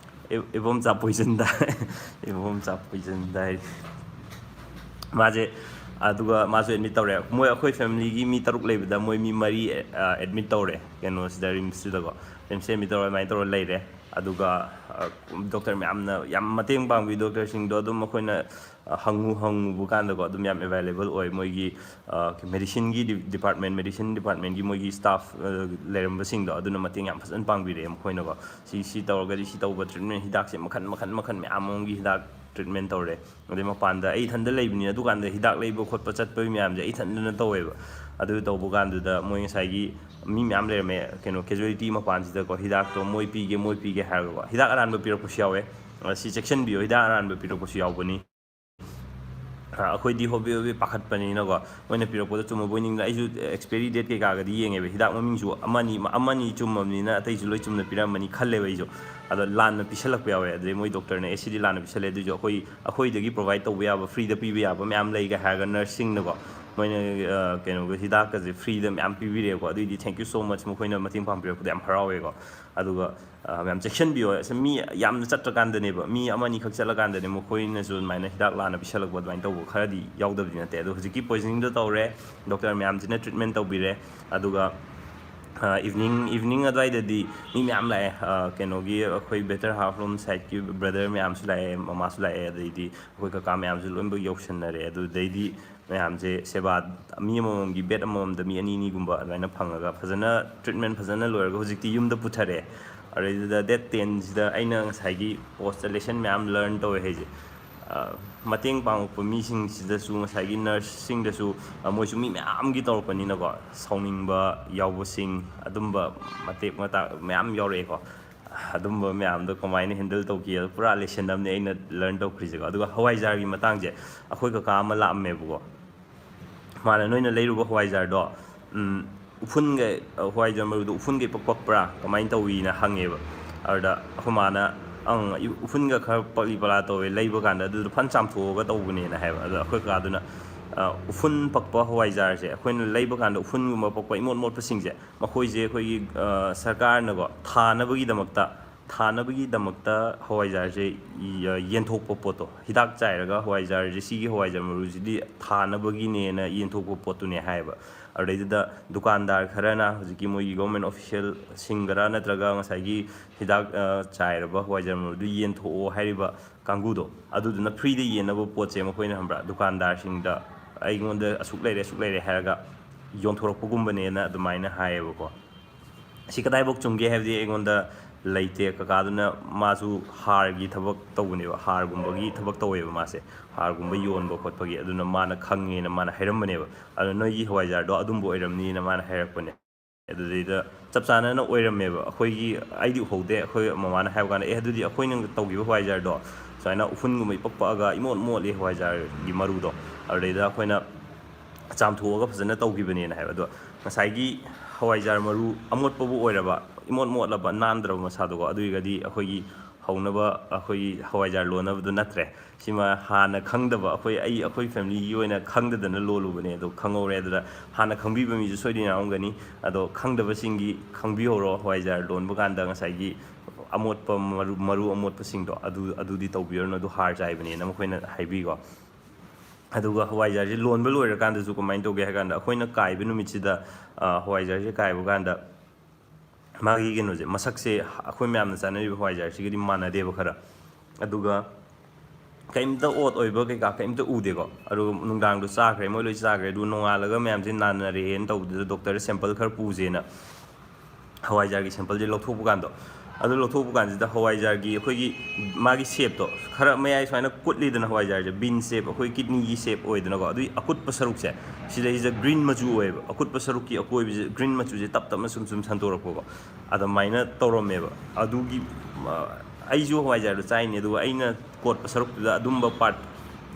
"ꯏ-, ꯏꯕꯣꯝꯆꯥ ꯄꯣꯏꯖꯟ ꯇꯥꯔꯦ, ꯏꯕꯣꯝꯆꯥ ꯄꯣꯏꯖꯟ ꯇꯥꯔꯦ"꯫ ꯃꯥꯁꯦ, ꯑꯗꯨꯒ ꯃꯥꯁꯨ ꯑꯦꯗꯃꯤꯠ ꯇꯧꯔꯦ꯫ ꯃꯣꯏ, ꯑꯩꯈꯣꯏ ꯐꯦꯃꯤꯂꯤꯒꯤ ꯃꯤ ꯇꯔꯨꯛ ꯂꯩꯕꯗ ꯃꯣꯏ ꯃꯤ ꯃꯔꯤ ꯑꯦꯗꯃꯤꯠ ꯇꯧꯔꯦ ꯀꯩꯅꯣꯁꯤꯗ, ꯔꯤꯝꯁꯁꯤꯗꯀꯣ꯫ ꯔꯤꯝꯁꯇ ꯑꯦꯗꯃꯤꯠ ꯇꯧꯔ ꯑꯗꯨꯃꯥꯏꯅ ꯇꯧꯔ ꯂꯩꯔꯦ꯫ ꯑꯗꯨꯒ ꯗꯣꯛꯇꯔ ꯃꯌꯥꯝꯅ ꯌꯥꯝ ꯃꯇꯦꯡ ꯄꯥꯡꯕꯤ꯫ ꯗꯣꯛꯇꯔꯁꯤꯡꯗꯣ ꯑꯗꯨꯝ ꯑꯩꯈꯣꯏꯅ ꯍꯪꯉꯨ ꯍꯪꯉꯨꯕ ꯀꯥꯟꯗꯀꯣ, ꯑꯗꯨꯝ ꯌꯥꯝ ꯑꯦꯕꯥꯏꯂꯦꯕꯜ ꯑꯣꯏ꯫ ꯃꯣꯏꯒꯤ ꯃꯦꯗꯤꯁꯤꯟꯒꯤ ꯗꯤꯄꯥꯔꯠꯃꯦꯟ, ꯃꯦꯗꯤꯁꯤꯟ ꯗꯤꯄꯥꯔꯠꯃꯦꯟꯒꯤ ꯃꯣꯏꯒꯤ ꯁ꯭ꯇꯥꯐ ꯂꯩꯔꯝꯕꯁꯤꯡꯗꯣ, ꯑꯗꯨꯅ ꯃꯇꯦꯡ ꯌꯥꯝ ꯐꯖꯅ ꯄꯥꯡꯕꯤꯔꯛꯑꯦ ꯃꯈꯣꯏꯅꯀꯣ꯫ ꯁꯤ ꯁꯤ ꯇꯧꯔꯒꯗꯤ ꯁꯤ ꯇꯧꯕ, ꯇ꯭ꯔꯤꯠꯃꯦꯟ ꯍꯤꯗꯥꯛꯁꯦ ꯃꯈꯟ ꯃꯈꯟ ꯃꯈꯟ ꯃꯌꯥꯝ ꯑꯃꯒꯤ ꯍꯤꯗꯥꯛ ꯇ꯭ꯔꯤꯠꯃꯦꯟ ꯇꯧꯔꯦ꯫ ꯑꯗꯩ ꯃꯄꯥꯟꯗ ꯑꯩ ꯏꯊꯟꯗ ꯂꯩꯕꯅꯤꯅ, ꯑꯗꯨꯀꯥꯟꯗ ꯍꯤꯗꯥꯛ ꯂꯩꯕ ꯈꯣꯠꯄ ꯆꯠꯄꯒꯤ ꯃꯌꯥꯝꯁꯦ ꯑꯩ ꯏꯊꯟꯗꯅ ꯇꯧꯋꯦꯕ꯫ ꯑꯗꯨ ꯇꯧꯕ ꯀꯥꯟꯗꯨꯗ ꯃꯣꯏ ꯉꯁꯥꯏꯒꯤ ꯃꯤ ꯃꯌꯥꯝ ꯂꯩꯔꯝꯃꯦ, ꯀꯩꯅꯣ, ꯀꯦꯖꯨꯋꯦꯂꯤꯇꯤ ꯃꯄꯥꯟꯁꯤꯗꯀꯣ, ꯍꯤꯗꯥꯛꯇꯣ ꯃꯣꯏ ꯄꯤꯒꯦ, ꯃꯣꯏ ꯄꯤꯒꯦ ꯍꯥꯏꯔꯒꯀꯣ꯫ ꯍꯤꯗꯥꯛ ꯑꯔꯥꯟꯕ ꯄꯤꯔꯛꯄꯁꯨ ꯌꯥꯎꯋꯦ꯫ ꯑ, ꯁꯤ ꯆꯦꯛꯁꯤꯟꯕꯤꯌꯣ, ꯍꯤꯗꯥꯛ ꯑꯔꯥꯟꯕ ꯄꯤꯔꯛꯄꯁꯨ ꯌꯥꯎꯕꯅꯤ꯫ ꯑ, ꯑꯩꯈꯣꯏꯗꯤ ꯍꯣꯕꯦ ꯍꯣꯕꯦ ꯄꯥꯈꯠꯄꯅꯤꯅꯀꯣ, ꯃꯣꯏꯅ ꯄꯤꯔꯛꯄꯗꯣ ꯆꯨꯝꯃꯕꯣꯏ ꯅꯤꯡꯗꯅ꯫ ꯑꯩꯁꯨ ꯑꯦꯛꯁꯄꯤꯌꯔꯤ ꯗꯦꯠ ꯀꯩꯀꯥꯒꯗꯤ ꯌꯦꯡꯉꯦꯕ꯫ ꯍꯤꯗꯥꯛ ꯃꯃꯤꯡꯁꯨ ꯑꯃꯅꯤ, ꯑꯃꯅꯤ ꯆꯨꯝꯃꯕꯅꯤꯅ ꯑꯇꯩꯁꯨ ꯂꯣꯏ ꯆꯨꯝꯅ ꯄꯤꯔꯝꯃꯅꯤ ꯈꯜꯂꯦꯕ ꯑꯩꯁꯨ꯫ ꯑꯗꯣ ꯂꯥꯟꯅ ꯄꯤꯁꯜꯂꯛꯄ ꯌꯥꯎꯋꯦ꯫ ꯑꯗꯩ ꯃꯣꯏ ꯗꯣꯛꯇꯔꯅ, "ꯑꯦ, ꯁꯤꯗꯤ ꯂꯥꯟꯅ ꯄꯤꯁꯜꯂꯦ, ꯑꯗꯨꯏꯁꯨ ꯑꯩꯈꯣꯏ, ꯑꯩꯈꯣꯏꯗꯒꯤ ꯄ꯭ꯔꯣꯚꯥꯏꯠ ꯇꯧꯕ ꯌꯥꯕ, ꯐ꯭ꯔꯤꯗ ꯄꯤꯕ ꯌꯥꯕ ꯃꯌꯥꯝ ꯂꯩꯒ" ꯍꯥꯏꯔꯒ, ꯅꯔꯁꯁꯤꯡꯅꯀꯣ, ꯃꯣꯏꯅ, ꯑ, ꯀꯩꯅꯣꯒ, ꯍꯤꯗꯥꯛꯀꯁꯦ ꯐ꯭ꯔꯤꯗ ꯃꯌꯥꯝ ꯄꯤꯕꯤꯔꯦꯕꯀꯣ꯫ ꯑꯗꯨꯏꯗꯤ thank you so much, ꯃꯈꯣꯏꯅ ꯃꯇꯦꯡ ꯄꯥꯡꯕꯤꯔꯛꯄꯗ ꯌꯥꯝ ꯍꯔꯥꯎꯋꯦꯀꯣ꯫ ꯑꯗꯨꯒ, ꯑ, ꯃꯌꯥꯝ ꯆꯦꯛꯁꯤꯟꯕꯤꯌꯣ꯫ ꯑꯁ, ꯃꯤ ꯌꯥꯝꯅ ꯆꯠꯇ꯭ꯔꯀꯥꯟꯗꯅꯦꯕ, ꯃꯤ ꯑꯃꯅꯤꯈꯛ ꯆꯠꯂꯀꯥꯟꯗꯅꯦ ꯃꯈꯣꯏꯅꯁꯨ ꯑꯗꯨꯃꯥꯏꯅ ꯍꯤꯗꯥꯛ ꯂꯥꯟꯅ ꯄꯤꯁꯜꯂꯛꯄ ꯑꯗꯨꯃꯥꯏꯅ ꯇꯧꯕ ꯈꯔꯗꯤ ꯌꯥꯎꯗꯕꯗꯤ ꯅꯠꯇꯦ꯫ ꯑꯗꯣ ꯍꯧꯖꯤꯛꯀꯤ ꯄꯣꯏꯖꯅꯤꯡꯗꯣ ꯇꯧꯔꯦ, ꯗꯣꯛꯇꯔ ꯃꯌꯥꯝꯁꯤꯅ ꯇ꯭ꯔꯤꯠꯃꯦꯟ ꯇꯧꯕꯤꯔꯦ꯫ ꯑꯗꯨꯒ, ꯑ, ꯏꯚꯤꯅꯤꯡ, ꯏꯚꯤꯅꯤꯡ ꯑꯗꯨꯋꯥꯏꯗꯗꯤ ꯃꯤ ꯃꯌꯥꯝ ꯂꯥꯛꯑꯦ꯫ ꯑ, ꯀꯩꯅꯣꯒꯤ, ꯑꯩꯈꯣꯏ ꯕꯦꯇꯔ ꯍꯥꯐ ꯔꯣꯝ ꯁꯥꯏꯠꯀꯤ ꯕ꯭ꯔꯗꯔ ꯃꯌꯥꯝꯁꯨ ꯂꯥꯛꯑꯦ, ꯃꯃꯥꯁꯨ ꯂꯥꯛꯑꯦ, ꯑꯗꯩꯗꯤ ꯑꯩꯈꯣꯏ ꯀꯀꯥ ꯃꯌꯥꯝꯁꯨ ꯂꯣꯏꯅꯃꯛ ꯌꯧꯁꯟꯅꯔꯦ꯫ ꯑꯗꯨꯗꯩꯗꯤ ꯃꯌꯥꯝꯁꯦ ꯁꯦꯕꯥ, ꯃꯤ ꯑꯃꯃꯝꯒꯤ ꯕꯦꯗ ꯑꯃꯃꯝꯗ ꯃꯤ ꯑꯅꯤ ꯑꯅꯤꯒꯨꯝꯕ ꯑꯗꯨꯃꯥꯏꯅ ꯐꯪꯉꯒ ꯐꯖꯅ ꯇ꯭ꯔꯤꯠꯃꯦꯟ ꯐꯖꯅ ꯂꯣꯏꯔꯒ ꯍꯧꯖꯤꯛꯇꯤ ꯌꯨꯝꯗ ꯄꯨꯊꯔꯛꯑꯦ꯫ ꯑꯗꯨꯗꯩꯗꯨꯗ ꯗꯦꯠ ꯇꯦꯟꯁꯤꯗ ꯑꯩꯅ ꯉꯁꯥꯏꯒꯤ ꯄꯣꯁꯇ ꯂꯦꯁꯟ ꯃꯌꯥꯝ ꯂꯔꯟ ꯇꯧꯋꯦ ꯍꯥꯏꯁꯦ꯫ ꯑ, ꯃꯇꯦꯡ ꯄꯥꯡꯉꯛꯄ ꯃꯤꯁꯤꯡꯁꯤꯗꯁꯨ, ꯉꯁꯥꯏꯒꯤ ꯅꯔꯁꯁꯤꯡꯗꯁꯨ, ꯑ, ꯃꯣꯏꯁꯨ ꯃꯤ ꯃꯌꯥꯝꯒꯤ ꯇꯧꯔꯛꯄꯅꯤꯅꯀꯣ, ꯁꯥꯎꯅꯤꯡꯕ ꯌꯥꯎꯕꯁꯤꯡ, ꯑꯗꯨꯝꯕ ꯃꯇꯦꯛ ꯃꯇꯥ ꯃꯌꯥꯝ ꯌꯥꯎꯔꯛꯑꯦꯀꯣ꯫ ꯑꯗꯨꯝꯕ ꯃꯌꯥꯝꯗꯣ ꯀꯃꯥꯏꯅ ꯍꯦꯟꯗꯜ ꯇꯧꯈꯤ, ꯑꯗꯨ ꯄꯨꯔꯥ ꯂꯦꯁꯟ ꯑꯃꯅꯦ ꯑꯩꯅ ꯂꯔꯟ ꯇꯧꯈ꯭ꯔꯤꯁꯦꯀꯣ꯫ ꯑꯗꯨꯒ ꯍꯋꯥꯏꯖꯥꯔꯒꯤ ꯃꯇꯥꯡꯁꯦ, ꯑꯩꯈꯣꯏ ꯀꯀꯥ ꯑꯃ ꯂꯥꯛꯑꯝꯃꯦꯕꯀꯣ꯫ ꯃꯥꯅ, "ꯅꯣꯏꯅ ꯂꯩꯔꯨꯕ ꯍꯋꯥꯏꯖꯥꯔꯗꯣ, ꯎꯝ, ꯎꯐꯨꯟꯒ, ꯍꯋꯥꯏꯖꯥꯔ ꯃꯔꯨꯗꯣ ꯎꯐꯨꯟꯒ ꯏꯄꯛ ꯄꯛꯄ꯭ꯔꯥ, ꯀꯃꯥꯏꯅ ꯇꯧꯏꯅ?" ꯍꯪꯉꯦꯕ꯫ ꯑꯗꯨꯗ ꯑꯩꯈꯣꯏ ꯃꯥꯅ, "ꯑꯪ, ꯎꯐꯨꯟꯒ ꯈꯔ ꯄꯛꯂꯤ ꯄꯂꯥ ꯇꯧꯋꯦ, ꯂꯩꯕ ꯀꯥꯟꯗ ꯑꯗꯨꯗꯣ ꯐꯖꯅ ꯆꯥꯝꯊꯣꯛꯑꯒ ꯇꯧꯕꯅꯦꯅ" ꯍꯥꯏꯕ꯫ ꯑꯗꯣ ꯑꯩꯈꯣꯏ ꯀꯀꯥꯗꯨꯅ, "ꯑ, ꯎꯐꯨꯟ ꯄꯛꯄ ꯍꯋꯥꯏꯖꯥꯔꯁꯦ, ꯑꯩꯈꯣꯏꯅ ꯂꯩꯕ ꯀꯥꯟꯗ ꯎꯐꯨꯟꯒꯨꯝꯕ ꯄꯛꯄ ꯏꯃꯣꯠ ꯃꯣꯠꯄꯁꯤꯡꯁꯦ, ꯃꯈꯣꯏꯁꯦ ꯑꯩꯈꯣꯏꯒꯤ, ꯑ, ꯁꯔꯀꯥꯔꯅꯀꯣ, ꯊꯥꯅꯕꯒꯤꯗꯃꯛꯇ ꯊꯥꯅꯕꯒꯤꯗꯃꯛꯇ ꯍꯋꯥꯏꯖꯥꯔꯁꯦ ꯌꯦꯟꯊꯣꯛꯄ ꯄꯣꯠꯇꯣ, ꯍꯤꯗꯥꯛ ꯆꯥꯏꯔꯒ ꯍꯋꯥꯏꯖꯥꯔꯁꯦ, ꯁꯤꯒꯤ ꯍꯋꯥꯏꯖꯥꯔ ꯃꯔꯨꯁꯤꯗꯤ ꯊꯥꯅꯕꯒꯤꯅꯦꯅ ꯌꯦꯟꯊꯣꯛꯄ ꯄꯣꯠꯇꯨꯅꯦ ꯍꯥꯏꯌꯦꯕ꯫ ꯑꯗꯨꯗꯩꯗꯨꯗ ꯗꯨꯀꯥꯟꯗꯥꯔ ꯈꯔꯅ ꯍꯧꯖꯤꯛꯀꯤ ꯃꯣꯏꯒꯤ ꯒꯣꯔꯃꯦꯟ ꯑꯣꯐꯤꯁꯤꯌꯦꯜꯁꯤꯡꯒꯔ ꯅꯠꯇ꯭ꯔꯒ ꯉꯁꯥꯏꯒꯤ ꯍꯤꯗꯥꯛ ꯆꯥꯏꯔꯕ ꯍꯋꯥꯏꯖꯥꯔ ꯃꯔꯨꯗꯨ ꯌꯦꯟꯊꯣꯛꯑꯣ ꯍꯥꯏꯔꯤꯕ ꯀꯥꯡꯕꯨꯗꯣ, ꯑꯗꯨꯗꯨꯅ ꯐ꯭ꯔꯤꯗ ꯌꯦꯟꯅꯕ ꯄꯣꯠꯁꯦ ꯃꯈꯣꯏꯅ, ꯈꯪꯕ꯭ꯔꯥ, ꯗꯨꯀꯥꯟꯗꯥꯔꯁꯤꯡꯗ ꯑꯩꯉꯣꯟꯗ ꯑꯁꯨꯛ ꯂꯩꯔꯦ, ꯑꯁꯨꯛ ꯂꯩꯔꯦ ꯍꯥꯏꯔꯒ ꯌꯣꯟꯊꯣꯔꯛꯄꯒꯨꯝꯕꯅꯦꯅ ꯑꯗꯨꯃꯥꯏꯅ ꯍꯥꯏꯌꯦꯕꯀꯣ꯫ ꯁꯤ ꯀꯗꯥꯏꯐꯥꯎ ꯆꯨꯝꯒꯦ ꯍꯥꯏꯕꯗꯤ ꯑꯩꯉꯣꯟꯗ ꯂꯩꯇꯦ꯫ ꯀꯀꯥꯗꯨꯅ, ꯃꯥꯁꯨ ꯍꯥꯔꯒꯤ ꯊꯕꯛ ꯇꯧꯕꯅꯦꯕ, ꯍꯥꯔꯒꯨꯝꯕꯒꯤ ꯊꯕꯛ ꯇꯧꯋꯦꯕ ꯃꯥꯁꯦ, ꯍꯥꯔꯒꯨꯝꯕ ꯌꯣꯟꯕ ꯈꯣꯠꯄꯒꯤ꯫ ꯑꯗꯨꯅ ꯃꯥꯅ ꯈꯪꯉꯦꯅ ꯃꯥꯅ ꯍꯥꯏꯔꯝꯕꯅꯦꯕ꯫ ꯑꯗꯨꯅ ꯅꯣꯏꯒꯤ ꯍꯋꯥꯏꯖꯥꯔꯗꯣ ꯑꯗꯨꯝꯕ ꯑꯣꯏꯔꯝꯅꯤꯅ ꯃꯥꯅ ꯍꯥꯏꯔꯛꯄꯅꯦ꯫ ꯑꯗꯨꯗꯩꯗ ꯆꯞ ꯆꯥꯅꯅ ꯑꯣꯏꯔꯝꯃꯦꯕ꯫ ꯑꯩꯈꯣꯏꯒꯤ, ꯑꯩꯗꯤ ꯎꯍꯧꯗꯦ, ꯑꯩꯈꯣꯏ ꯃꯃꯥꯅ ꯍꯥꯏꯕ ꯀꯥꯟꯗ, "ꯑꯦ, ꯑꯗꯨꯗꯤ ꯑꯩꯈꯣꯏꯅ ꯇꯧꯈꯤꯕ ꯍꯋꯥꯏꯖꯥꯔꯗꯣ ꯁꯨꯃꯥꯏꯅ ꯎꯐꯨꯟꯒꯨꯝꯕ ꯏꯄꯛ ꯄꯛꯑꯒ ꯏꯃꯣꯠ ꯃꯣꯠꯂꯤ ꯍꯋꯥꯏꯖꯥꯔꯒꯤ ꯃꯔꯨꯗꯣ, ꯑꯗꯨꯗꯩꯗ ꯑꯩꯈꯣꯏꯅ ꯆꯥꯝꯊꯣꯛꯑꯒ ꯐꯖꯅ ꯇꯧꯈꯤꯕꯅꯦꯅ" ꯍꯥꯏꯕ꯫ ꯑꯗꯣ ꯉꯁꯥꯏꯒꯤ ꯍꯋꯥꯏꯖꯥꯔ ꯃꯔꯨ ꯑꯃꯣꯠꯄꯕꯨ ꯑꯣꯏꯔꯕ, ꯏꯃꯣꯠ ꯃꯣꯠꯂꯕ, ꯅꯥꯟꯗ꯭ꯔꯕ ꯃꯁꯥꯗꯣꯀꯣ, ꯑꯗꯨ ꯑꯣꯏꯔꯒꯗꯤ ꯑꯩꯈꯣꯏꯒꯤ ꯍꯧꯅꯕ, ꯑꯩꯈꯣꯏꯒꯤ ꯍꯋꯥꯏꯖꯥꯔ ꯂꯣꯟꯅꯕꯗꯨ ꯅꯠꯇ꯭ꯔꯦ꯫ ꯁꯤꯃ ꯍꯥꯟꯅ ꯈꯪꯗꯕ, ꯑꯩꯈꯣꯏ, ꯑꯩ, ꯑꯩꯈꯣꯏ ꯐꯦꯃꯤꯂꯤꯒꯤ ꯑꯣꯏꯅ ꯈꯪꯗꯗꯅ ꯂꯣꯜꯂꯨꯕꯅꯦ꯫ ꯑꯗꯣ ꯈꯪꯍꯧꯔꯦ꯫ ꯑꯗꯨꯗ ꯍꯥꯟꯅ ꯈꯪꯕꯤꯕ ꯃꯤꯁꯨ ꯁꯣꯏꯗꯅ ꯌꯥꯎꯔꯝꯒꯅꯤ꯫ ꯑꯗꯣ ꯈꯪꯗꯕꯁꯤꯡꯒꯤ ꯈꯪꯕꯤꯍꯧꯔꯣ, ꯍꯋꯥꯏꯖꯥꯔ ꯂꯣꯟꯕ ꯀꯥꯟꯗ ꯉꯁꯥꯏꯒꯤ ꯑꯃꯣꯠꯄ ꯃꯔꯨ, ꯃꯔꯨ ꯑꯃꯣꯠꯄꯁꯤꯡꯗꯣ ꯑꯗꯨ, ꯑꯗꯨꯗꯤ ꯇꯧꯕꯤꯔꯨꯅꯨ, ꯑꯗꯨ ꯍꯥꯔ ꯆꯥꯏꯕꯅꯦꯅ ꯃꯈꯣꯏꯅ ꯍꯥꯏꯕꯤꯀꯣ꯫ ꯑꯗꯨꯒ ꯍꯋꯥꯏꯖꯥꯔꯁꯦ ꯂꯣꯟꯕ ꯂꯣꯏꯔꯀꯥꯟꯗꯁꯨ ꯀꯃꯥꯏꯅ ꯇꯧꯒꯦ ꯍꯥꯏ ꯀꯥꯟꯗ, ꯑꯩꯈꯣꯏꯅ ꯀꯥꯏꯕ ꯅꯨꯃꯤꯠꯁꯤꯗ, ꯑ, ꯍꯋꯥꯏꯖꯥꯔꯁꯦ ꯀꯥꯏꯕ ꯀꯥꯟꯗ ꯃꯥꯒꯤ ꯀꯩꯅꯣꯁꯦ, ꯃꯁꯛꯁꯦ ꯑꯩꯈꯣꯏ ꯃꯌꯥꯝꯅ ꯆꯥꯅꯔꯤꯕ ꯍꯋꯥꯏꯖꯥꯔꯁꯤꯒꯗꯤ ꯃꯥꯟꯅꯗꯦꯕ ꯈꯔ꯫ ꯑꯗꯨꯒ ꯀꯩꯝꯇ ꯑꯣꯠ ꯑꯣꯏꯕ ꯀꯩꯀꯥ ꯀꯩꯝꯇ ꯎꯗꯦꯀꯣ꯫ ꯑꯗꯨꯒ ꯅꯨꯡꯗꯥꯡꯗꯣ ꯆꯥꯈ꯭ꯔꯦ, ꯃꯣꯏ ꯂꯣꯏ ꯆꯥꯈ꯭ꯔꯦ꯫ ꯑꯗꯨꯒ ꯅꯣꯡꯉꯥꯜꯂꯒ ꯃꯌꯥꯝꯁꯦ ꯅꯥꯟꯅꯔꯦꯅ ꯇꯧꯕꯗꯨꯗ ꯗꯣꯛꯇꯔꯗ ꯁꯦꯝꯄꯜ ꯈꯔ ꯄꯨꯁꯦꯅ ꯍꯋꯥꯏꯖꯥꯔꯒꯤ ꯁꯦꯝꯄꯜꯁꯦ ꯂꯧꯊꯣꯛꯄ ꯀꯥꯟꯗꯣ, ꯑꯗꯨ ꯂꯧꯊꯣꯛꯄ ꯀꯥꯟꯁꯤꯗ ꯍꯋꯥꯏꯖꯥꯔꯒꯤ ꯑꯩꯈꯣꯏꯒꯤ ꯃꯥꯒꯤ ꯁꯦꯞꯇꯣ ꯈꯔ ꯃꯌꯥꯏ ꯁꯨꯃꯥꯏꯅ ꯀꯨꯠꯂꯤꯗꯅ, ꯍꯋꯥꯏꯖꯥꯔꯁꯦ ꯕꯤꯟ ꯁꯦꯞ, ꯑꯩꯈꯣꯏ ꯀꯤꯠꯅꯤꯒꯤ ꯁꯦꯞ ꯑꯣꯏꯗꯅꯀꯣ꯫ ꯑꯗꯨꯒꯤ ꯑꯀꯨꯠꯄ ꯁꯔꯨꯛꯁꯦ, ꯁꯤꯗꯩꯁꯤꯗ ꯒ꯭ꯔꯤꯟ ꯃꯆꯨ ꯑꯣꯏꯌꯦꯕ꯫ ꯑꯀꯨꯠꯄ ꯁꯔꯨꯛꯀꯤ ꯑꯀꯣꯏꯕꯁꯦ ꯒ꯭ꯔꯤꯟ ꯃꯆꯨꯁꯦ ꯇꯞ ꯇꯞꯅ ꯁꯨꯝ ꯁꯨꯝ ꯁꯟꯗꯣꯔꯛꯄꯀꯣ꯫ ꯑꯗꯨꯃꯥꯏꯅ ꯇꯧꯔꯝꯃꯦꯕ꯫ ꯑꯗꯨꯒꯤ, ꯑ, ꯑꯩꯁꯨ ꯍꯋꯥꯏꯖꯥꯔꯗꯣ ꯆꯥꯏꯅꯦ, ꯑꯗꯨꯒ ꯑꯩꯅ ꯀꯣꯠꯄ ꯁꯔꯨꯛꯇꯨꯗ ꯑꯗꯨꯝꯕ ꯄꯥꯔꯠ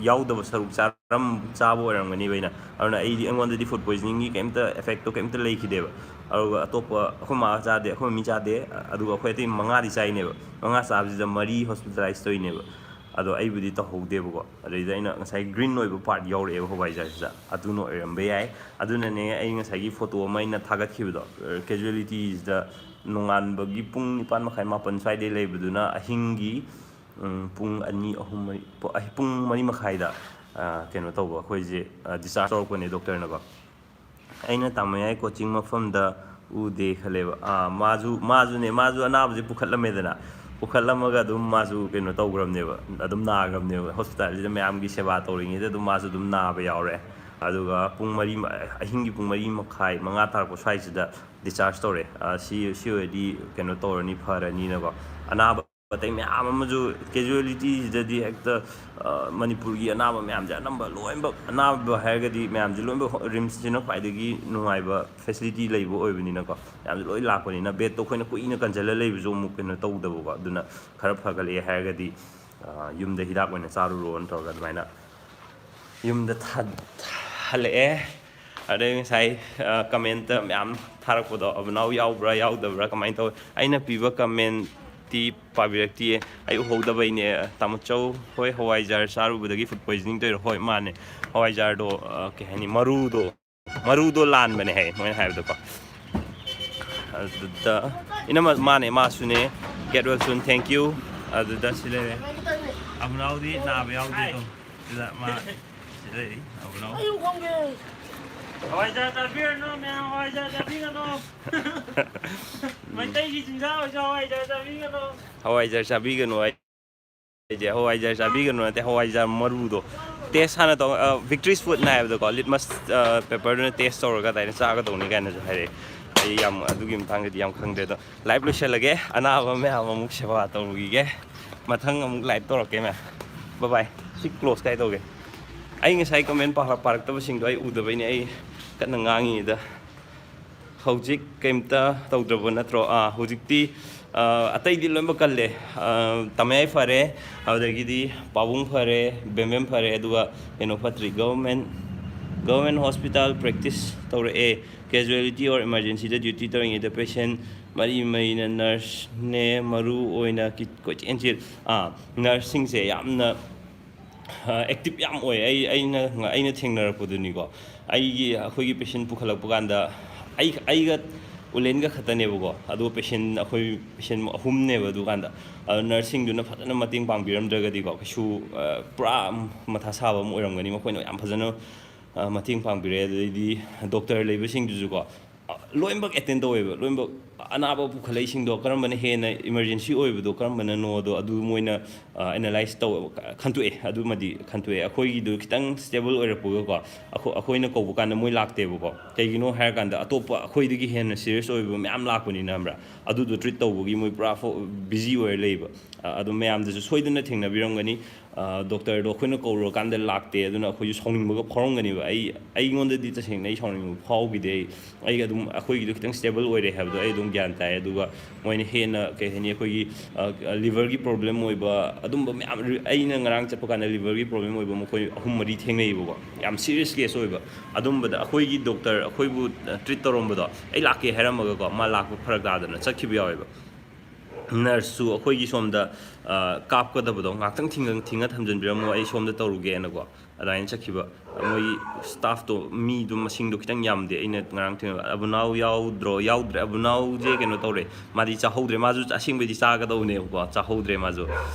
ꯌꯥꯎꯗꯕ ꯁꯔꯨꯛ ꯆꯥꯔꯝ-, ꯆꯥꯕ ꯑꯣꯏꯔꯝꯒꯅꯦꯕ ꯑꯩꯅ꯫ ꯑꯗꯨꯅ ꯑꯩꯗꯤ, ꯑꯩꯉꯣꯟꯗꯗꯤ ꯐꯨꯗ ꯄꯣꯏꯖꯅꯤꯡꯒꯤ ꯀꯩꯝꯇ ꯏꯐꯦꯛꯇꯣ ꯀꯩꯝꯇ ꯂꯩꯈꯤꯗꯦꯕ꯫ ꯑꯗꯨꯒ ꯑꯇꯣꯞꯄ ꯑꯩꯈꯣꯏ ꯃꯥ ꯆꯥꯗꯦ, ꯑꯩꯈꯣꯏ ꯃꯃꯤ ꯆꯥꯗꯦ, ꯑꯗꯨꯒ ꯑꯩꯈꯣꯏ ꯑꯇꯩ ꯃꯉꯥꯗꯤ ꯆꯥꯏꯅꯦꯕ꯫ ꯃꯉꯥ ꯆꯥꯕꯁꯤꯗ ꯃꯔꯤ ꯍꯣꯁꯄꯤꯇꯥꯂꯥꯏꯁ ꯇꯧꯔꯤꯅꯦꯕ꯫ ꯑꯗꯣ ꯑꯩꯕꯨꯗꯤ ꯇꯧꯍꯧꯗꯦꯕꯀꯣ꯫ ꯑꯗꯩꯗ ꯑꯩꯅ ꯉꯁꯥꯏ ꯒ꯭ꯔꯤꯟ ꯑꯣꯏꯕ ꯄꯥꯔꯠ ꯌꯥꯎꯔꯛꯑꯦꯕ ꯍꯋꯥꯏꯖꯥꯔꯁꯤꯗ, ꯑꯗꯨꯅ ꯑꯣꯏꯔꯝꯕ ꯌꯥꯏ꯫ ꯑꯗꯨꯅꯅꯦ ꯑꯩ ꯉꯁꯥꯏꯒꯤ ꯐꯣꯇꯣ ꯑꯃ ꯑꯩꯅ ꯊꯥꯒꯠꯈꯤꯕꯗꯣ, ꯀꯦꯖꯨꯋꯦꯂꯤꯇꯤꯁꯤꯗ ꯅꯣꯡꯉꯥꯟꯕꯒꯤ ꯄꯨꯡ ꯅꯤꯄꯥꯟ ꯃꯈꯥꯏ, ꯃꯥꯄꯟ ꯁ꯭ꯋꯥꯏꯗꯩ ꯂꯩꯕꯗꯨꯅ ꯑꯍꯤꯡꯒꯤ, ꯎꯝ, ꯄꯨꯡ ꯑꯅꯤ, ꯑꯍꯨꯝ, ꯃꯔꯤ, ꯄꯨ-, ꯑꯍꯤ-, ꯄꯨꯡ ꯃꯔꯤ ꯃꯈꯥꯏꯗ, ꯑ, ꯀꯩꯅꯣ ꯇꯧꯕ, ꯑꯩꯈꯣꯏꯁꯦ, ꯑ, discharge ꯇꯧꯔꯛꯄꯅꯦ ꯗꯣꯛꯇꯔꯅꯀꯣ꯫ ꯑꯩꯅ ꯇꯥꯃꯌꯥꯏ coaching ꯃꯐꯝꯗ ꯎꯗꯦ ꯈꯜꯂꯦꯕ꯫ ꯑꯥ, ꯃꯥꯁꯨ, ꯃꯥꯁꯨꯅꯦ, ꯃꯥꯁꯨ ꯑꯅꯥꯕꯁꯦ ꯄꯨꯈꯠꯂꯝꯃꯦꯗꯅ, ꯄꯨꯈꯠꯂꯝꯃꯒ ꯑꯗꯨꯝ ꯃꯥꯁꯨ ꯀꯩꯅꯣ ꯇꯧꯈ꯭ꯔꯕꯅꯦꯕ, ꯑꯗꯨꯝ ꯅꯥꯈ꯭ꯔꯕꯅꯦꯕ꯫ Hospitalꯁꯤꯗ ꯃꯌꯥꯝꯒꯤ ꯁꯦꯕꯥ ꯇꯧꯔꯤꯉꯩꯗ ꯑꯗꯨꯝ ꯃꯥꯁꯨ ꯑꯗꯨꯝ ꯅꯥꯕ ꯌꯥꯎꯔꯦ꯫ ꯑꯗꯨꯒ ꯄꯨꯡ ꯃꯔꯤ ꯃ-, ꯑꯍꯤꯡꯒꯤ ꯄꯨꯡ ꯃꯔꯤ ꯃꯈꯥꯏ, ꯃꯉꯥ ꯇꯥꯔꯛꯄ ꯁ꯭ꯋꯥꯏꯁꯤꯗ discharge ꯇꯧꯔꯦ꯫ ꯑꯥ, ꯁꯤ, ꯁꯤ ꯑꯣꯏꯔꯗꯤ ꯀꯩꯅꯣ ꯇꯧꯔꯅꯤ, ꯐꯔꯅꯤꯅꯀꯣ꯫ ꯑꯅꯥꯕ ꯑꯇꯩ ꯃꯌꯥꯝ ꯑꯃꯁꯨ casualtyꯁꯤꯗꯗꯤ ꯍꯦꯛꯇ, ꯑ, ꯃꯅꯤꯄꯨꯔꯒꯤ ꯑꯅꯥꯕ ꯃꯌꯥꯝꯁꯦ ꯑꯅꯝꯕ ꯂꯣꯏꯅꯃꯛ, ꯑꯅꯥꯕ ꯍꯥꯏꯔꯒꯗꯤ ꯃꯌꯥꯝꯁꯦ ꯂꯣꯏꯅꯃꯛ ꯔꯤꯝꯁꯁꯤꯅ ꯈ꯭ꯋꯥꯏꯗꯒꯤ ꯅꯨꯡꯉꯥꯏꯕ facility ꯂꯩꯕ ꯑꯣꯏꯕꯅꯤꯅꯀꯣ, ꯃꯌꯥꯝꯁꯦ ꯂꯣꯏ ꯂꯥꯛꯄꯅꯤꯅ, bedꯇꯣ ꯑꯩꯈꯣꯏꯅ ꯀꯨꯏꯅ ꯀꯟꯁꯤꯜꯂ ꯂꯩꯕꯁꯨ ꯑꯃꯨꯛ ꯀꯩꯅꯣ ꯇꯧꯗꯕꯀꯣ꯫ ꯑꯗꯨꯅ ꯈꯔ ꯐꯒꯠꯂꯛꯑꯦ ꯍꯥꯏꯔꯒꯗꯤ, ꯑ, ꯌꯨꯝꯗ ꯍꯤꯗꯥꯛ ꯑꯣꯏꯅ ꯆꯥꯔꯨꯔꯣꯅ ꯇꯧꯔꯒ ꯑꯗꯨꯃꯥꯏꯅ ꯌꯨꯝꯗ ꯊꯥ-, ꯍꯜꯂꯛꯑꯦ꯫ ꯑꯗꯩ ꯉꯁꯥꯏ, ꯑ, commentꯇ ꯃꯌꯥꯝ ꯊꯥꯔꯛꯄꯗꯣ, "ꯑꯕꯅꯥꯎ ꯌꯥꯎꯕ꯭ꯔꯥ ꯌꯥꯎꯗꯕ꯭ꯔꯥ, ꯀꯃꯥꯏꯅ ꯇꯧꯋꯤ?" ꯑꯩꯅ ꯄꯤꯕ commentꯇꯤ ꯄꯥꯕꯤꯔꯛꯇꯤꯌꯦ꯫ ꯑꯩ ꯎꯍꯧꯗꯕꯩꯅꯦ꯫ ꯇꯥꯃꯣꯆꯧ ꯍꯣꯏ, ꯍꯋꯥꯏꯖꯥꯔ ꯆꯥꯔꯨꯕꯗꯒꯤ food poisoning ꯇꯧꯔꯤꯔꯣ? ꯍꯣꯏ, ꯃꯥꯅꯦ꯫ ꯍꯋꯥꯏꯖꯥꯔꯗꯣ, ꯑ, ꯀꯩ ꯍꯥꯏꯅꯤ, ꯃꯔꯨꯗꯣ, ꯃꯔꯨꯗꯣ ꯂꯥꯟꯕꯅꯦ ꯍꯥꯏ, ꯃꯣꯏꯅ ꯍꯥꯏꯕꯗꯀꯣ꯫ ꯑꯗꯨꯗ ꯏꯅꯝꯃ, ꯃꯥꯅꯦ, ꯃꯥꯁꯨꯅꯦ꯫ Get well soon, thank you꯫ ꯑꯗꯨꯗ ꯁꯤ ꯂꯩꯔꯦ꯫ ꯑꯕꯅꯥꯎꯗꯤ ꯅꯥꯕ ꯌꯥꯎꯗꯦ ꯑꯗꯨꯝ꯫ ꯁꯤꯗ ꯃꯥ ꯁꯤ ꯂꯩꯔꯤ, ꯑꯕꯅꯥꯎ꯫ ꯑꯩ ꯈꯪꯗꯦ꯫ ꯍꯋꯥꯏꯖꯥꯔ ꯆꯥꯕꯤꯔꯅꯨ, ꯃꯌꯥꯝ ꯍꯋꯥꯏꯖꯥꯔ ꯆꯥꯕꯤꯒꯅꯨ꯫ ꯃꯩꯇꯩꯒꯤ ꯆꯤꯟꯖꯥꯛ ꯑꯣꯏꯔꯁꯨ ꯍꯋꯥꯏꯖꯥꯔ ꯆꯥꯕꯤꯒꯅꯨ꯫ ꯍꯋꯥꯏꯖꯥꯔ ꯆꯥꯕꯤꯒꯅꯨ ꯍꯥꯏ-, ꯍꯥꯏꯁꯦ, ꯍꯋꯥꯏꯖꯥꯔ ꯆꯥꯕꯤꯒꯅꯨ ꯅꯠꯇꯦ, ꯍꯋꯥꯏꯖꯥꯔ ꯃꯔꯨꯗꯣ꯫ Test ꯍꯥꯟꯅ ꯇꯧ-, ꯑ, Victory Foodꯅ ꯍꯥꯏꯕꯗꯀꯣ, litmus, ꯑ, paperꯗꯨꯅ test ꯇꯧꯔꯒ ꯑꯗꯨꯃꯥꯏꯅ ꯆꯥꯒꯗꯧꯅꯤ ꯀꯥꯏꯅꯁꯨ ꯍꯥꯏꯔꯛꯑꯦ꯫ ꯑꯩ ꯌꯥꯝ ꯑꯗꯨꯒꯤ ꯃꯇꯥꯡꯗꯗꯤ ꯌꯥꯝ ꯈꯪꯗ꯭ꯔꯦ꯫ ꯑꯗꯣ live ꯂꯣꯏꯁꯤꯜꯂꯒꯦ, ꯑꯅꯥꯕ ꯃꯌꯥꯝ ꯑꯃꯨꯛ ꯁꯦꯕꯥ ꯇꯧꯔꯨꯈꯤꯒꯦ꯫ ꯃꯊꯪ ꯑꯃꯨꯛ live ꯇꯧꯔꯛꯀꯦ, ꯃꯌꯥꯝ꯫ Bye bye꯫ ꯁꯤ close ꯀꯥꯏ ꯇꯧꯒꯦ? ꯑꯩ ꯉꯁꯥꯏ comment ꯄꯥ-, ꯄꯥꯔꯛꯇꯕꯁꯤꯡꯗꯣ ꯑꯩ ꯎꯗꯕꯩꯅꯦ ꯑꯩ ꯀꯟꯅ ꯉꯥꯡꯉꯤꯗ꯫ ꯍꯧꯖꯤꯛ ꯀꯩꯝꯇ ꯇꯧꯗ꯭ꯔꯕ ꯅꯠꯇ꯭ꯔꯣ? ꯑꯥ, ꯍꯧꯖꯤꯛꯇꯤ, ꯑꯥ, ꯑꯇꯩꯗꯤ ꯂꯣꯏꯅꯃꯛ ꯀꯜꯂꯦ꯫ ꯑꯥ, ꯇꯥꯃꯌꯥꯏ ꯐꯔꯦ, ꯑꯗꯨꯗꯒꯤꯗꯤ ꯄꯥꯕꯨꯡ ꯐꯔꯦ, ꯕꯦꯝꯕꯦꯝ ꯐꯔꯦ, ꯑꯗꯨꯒ ꯀꯩꯅꯣ ꯐꯠꯇ꯭ꯔꯤ, government, government hospital practice ꯇꯧꯔꯛꯑꯦ꯫ Casualty or emergencyꯗ duty ꯇꯧꯔꯤꯉꯩꯗ patient ꯃꯔꯤ ꯃꯔꯤꯅ nurseꯅꯦ ꯃꯔꯨ ꯑꯣꯏꯅ ꯀꯤ-, ꯀꯣꯏꯆꯦꯟ ꯆꯦꯜ-, ꯑꯥ, nurseꯁꯤꯡꯁꯦ ꯌꯥꯝꯅ, ꯑ, active ꯌꯥꯝ ꯑꯣꯏ꯫ ꯑꯩ, ꯑꯩꯅ, ꯑꯩꯅ ꯊꯦꯡꯅꯔꯛꯄꯗꯨꯅꯤꯀꯣ꯫ ꯑꯩꯒꯤ, ꯑꯩꯈꯣꯏꯒꯤ patient ꯄꯨꯈꯠꯂꯛꯄ ꯀꯥꯟꯗ ꯑꯩ, ꯑꯩꯒ ꯎꯂꯦꯟꯒ ꯈꯛꯇꯅꯦꯕꯀꯣ, ꯑꯗꯨ ꯄꯦꯁꯦꯟ, ꯑꯩꯈꯣꯏ ꯄꯦꯁꯦꯟ ꯑꯍꯨꯝꯅꯦꯕ ꯑꯗꯨꯀꯥꯟꯗ꯫ ꯑꯗꯣ ꯅꯔꯁꯁꯤꯡꯗꯨꯅ ꯐꯖꯅ ꯃꯇꯦꯡ ꯄꯥꯡꯕꯤꯔꯝꯗ꯭ꯔꯒꯗꯤꯀꯣ, ꯀꯩꯁꯨ, ꯑ, ꯄꯨꯔꯥ ꯃꯊꯥ ꯁꯥꯕ ꯑꯃ ꯑꯣꯏꯔꯝꯒꯅꯤ꯫ ꯃꯈꯣꯏꯅ ꯌꯥꯝ ꯐꯖꯅ, ꯑ, ꯃꯇꯦꯡ ꯄꯥꯡꯕꯤꯔꯦ꯫ ꯑꯗꯩꯗꯤ ꯗꯣꯛꯇꯔ ꯂꯩꯕꯁꯤꯡꯗꯨꯁꯨꯀꯣ, ꯑ, ꯂꯣꯏꯅꯃꯛ ꯑꯦꯇꯦꯟ ꯇꯧꯋꯦꯕ꯫ ꯂꯣꯏꯅꯃꯛ ꯑꯅꯥꯕ ꯄꯨꯈꯠꯂꯛꯏꯁꯤꯡꯗꯣ ꯀꯔꯝꯕꯅ ꯍꯦꯟꯅ ꯏꯃꯔꯖꯦꯟꯁꯤ ꯑꯣꯏꯕꯗꯣ ꯀꯔꯝꯕꯅꯅꯣꯗꯣ ꯑꯗꯨ ꯃꯣꯏꯅ, ꯑ, ꯑꯦꯅꯥꯂꯥꯏꯁ ꯇꯧ-, ꯈꯟꯇꯣꯛꯑꯦ꯫ ꯑꯗꯨꯃꯗꯤ ꯈꯟꯇꯣꯛꯑꯦ꯫ ꯑꯩꯈꯣꯏꯒꯤꯗꯣ ꯈꯤꯇꯪ ꯁ꯭ꯇꯦꯕꯜ ꯑꯣꯏꯔꯛꯄꯒꯀꯣ, ꯑꯩꯈꯣ-, ꯑꯩꯈꯣꯏꯅ ꯀꯧꯕ ꯀꯥꯟꯗ ꯃꯣꯏ ꯂꯥꯛꯇꯦꯕꯀꯣ꯫ ꯀꯩꯒꯤꯅꯣ ꯍꯥꯏꯔꯀꯥꯟꯗ, ꯑꯇꯣꯞꯄ ꯑꯩꯈꯣꯏꯗꯒꯤ ꯍꯦꯟꯅ ꯁꯤꯔꯤꯌꯁ ꯑꯣꯏꯕ ꯃꯌꯥꯝ ꯂꯥꯛꯄꯅꯤꯅ, ꯈꯪꯕ꯭ꯔꯥ? ꯑꯗꯨꯗꯣ ꯇ꯭ꯔꯤꯠ ꯇꯧꯕꯒꯤ ꯃꯣꯏ ꯄꯨꯔꯥ ꯐꯣ-, ꯕꯤꯖꯤ ꯑꯣꯏꯔ ꯂꯩꯕ꯫ ꯑ, ꯑꯗꯨ ꯃꯌꯥꯝꯗꯁꯨ ꯁꯣꯏꯗꯅ ꯊꯦꯡꯅꯕꯤꯔꯝꯒꯅꯤ꯫ ꯑ, ꯗꯣꯛꯇꯔꯗꯣ ꯑꯩꯈꯣꯏꯅ ꯀꯧꯔꯨꯔꯀꯥꯟꯗ ꯂꯥꯛꯇꯦ, ꯑꯗꯨꯅ ꯑꯩꯈꯣꯏꯁꯨ ꯁꯥꯎꯅꯤꯡꯕꯒ ꯐꯥꯎꯔꯝꯒꯅꯦꯕ꯫ ꯑꯩ, ꯑꯩꯉꯣꯟꯗꯗꯤ ꯇꯁꯦꯡꯅ ꯑꯩ ꯁꯥꯎꯅꯤꯡꯕ ꯐꯥꯎꯈꯤꯗꯦ꯫ ꯑꯩ, ꯑꯩ ꯑꯗꯨꯝ, ꯑꯩꯈꯣꯏꯒꯤꯗꯣ ꯈꯤꯇꯪ ꯁ꯭ꯇꯦꯕꯜ ꯑꯣꯏꯔꯦ ꯍꯥꯏꯕꯗꯣ ꯑꯩ ꯑꯗꯨꯝ ꯒ꯭ꯌꯥꯟ ꯇꯥꯏ꯫ ꯑꯗꯨꯒ ꯃꯣꯏꯅ ꯍꯦꯟꯅ, ꯀꯩ ꯍꯥꯏꯅꯤ, ꯑꯩꯈꯣꯏꯒꯤ, ꯑ, ꯂꯤꯚꯔꯒꯤ ꯄ꯭ꯔꯣꯕ꯭ꯂꯦꯝ ꯑꯣꯏꯕ ꯑꯗꯨꯝꯕ ꯃꯌꯥꯝ, ꯔꯤ-, ꯑꯩꯅ ꯉꯔꯥꯡ ꯆꯠꯄ ꯀꯥꯟꯗ ꯂꯤꯚꯔꯒꯤ ꯄ꯭ꯔꯣꯕ꯭ꯂꯦꯝ ꯑꯣꯏꯕ ꯃꯈꯣꯏ ꯑꯍꯨꯝ ꯃꯔꯤ ꯊꯦꯡꯅꯩꯌꯦꯕꯀꯣ꯫ ꯌꯥꯝ ꯁꯤꯔꯤꯌꯁ ꯀꯦꯁ ꯑꯣꯏꯕ꯫ ꯑꯗꯨꯝꯕꯗ ꯑꯩꯈꯣꯏꯒꯤ ꯗꯣꯛꯇꯔ, ꯑꯩꯈꯣꯏꯕꯨ, ꯑ, ꯇ꯭ꯔꯤꯠ ꯇꯧꯔꯝꯕꯗꯣ, ꯑꯩ ꯂꯥꯛꯀꯦ ꯍꯥꯏꯔꯝꯃꯒꯀꯣ, ꯃꯥ ꯂꯥꯛꯄ ꯐꯔꯛ ꯇꯥꯗꯅ ꯆꯠꯈꯤꯕ ꯌꯥꯎꯋꯦꯕ꯫ ꯅꯔꯁꯁꯨ ꯑꯩꯈꯣꯏꯒꯤ ꯁꯣꯝꯗ, ꯑ, ꯀꯥꯞꯀꯗꯕꯗꯣ ꯉꯥꯛꯇꯪ ꯊꯤꯡꯉ-, ꯊꯤꯡꯉ ꯊꯝꯖꯤꯟꯕꯤꯔꯝꯃꯣ, ꯑꯩ ꯁꯣꯝꯗ ꯇꯧꯔꯨꯒꯦꯅꯀꯣ, ꯑꯗꯨꯃꯥꯏꯅ ꯆꯠꯈꯤꯕ꯫ ꯃꯣꯏꯒꯤ ꯁ꯭ꯇꯥꯐꯇꯣ, ꯃꯤꯗꯣ ꯃꯁꯤꯡꯗꯣ ꯈꯤꯇꯪ ꯌꯥꯝꯗꯦ꯫ ꯑꯩꯅ ꯉꯔꯥꯡ ꯊꯦꯡꯅꯕ ꯑꯕꯨꯅꯥꯎ ꯌꯥꯎꯗ꯭ꯔꯣ? ꯌꯥꯎꯗ꯭ꯔꯦ꯫ ꯑꯕꯨꯅꯥꯎꯁꯦ ꯀꯩꯅꯣ ꯇꯧꯔꯦ, ꯃꯥꯗꯤ ꯆꯥꯍꯧꯗ꯭ꯔꯦ꯫ ꯃꯥꯁꯨ ꯑꯁꯦꯡꯕꯩꯗꯤ ꯆꯥꯒꯗꯧꯕꯅꯦꯕꯀꯣ, ꯆꯥꯍꯧꯗ꯭ꯔꯦ ꯃꯥꯁꯨ꯫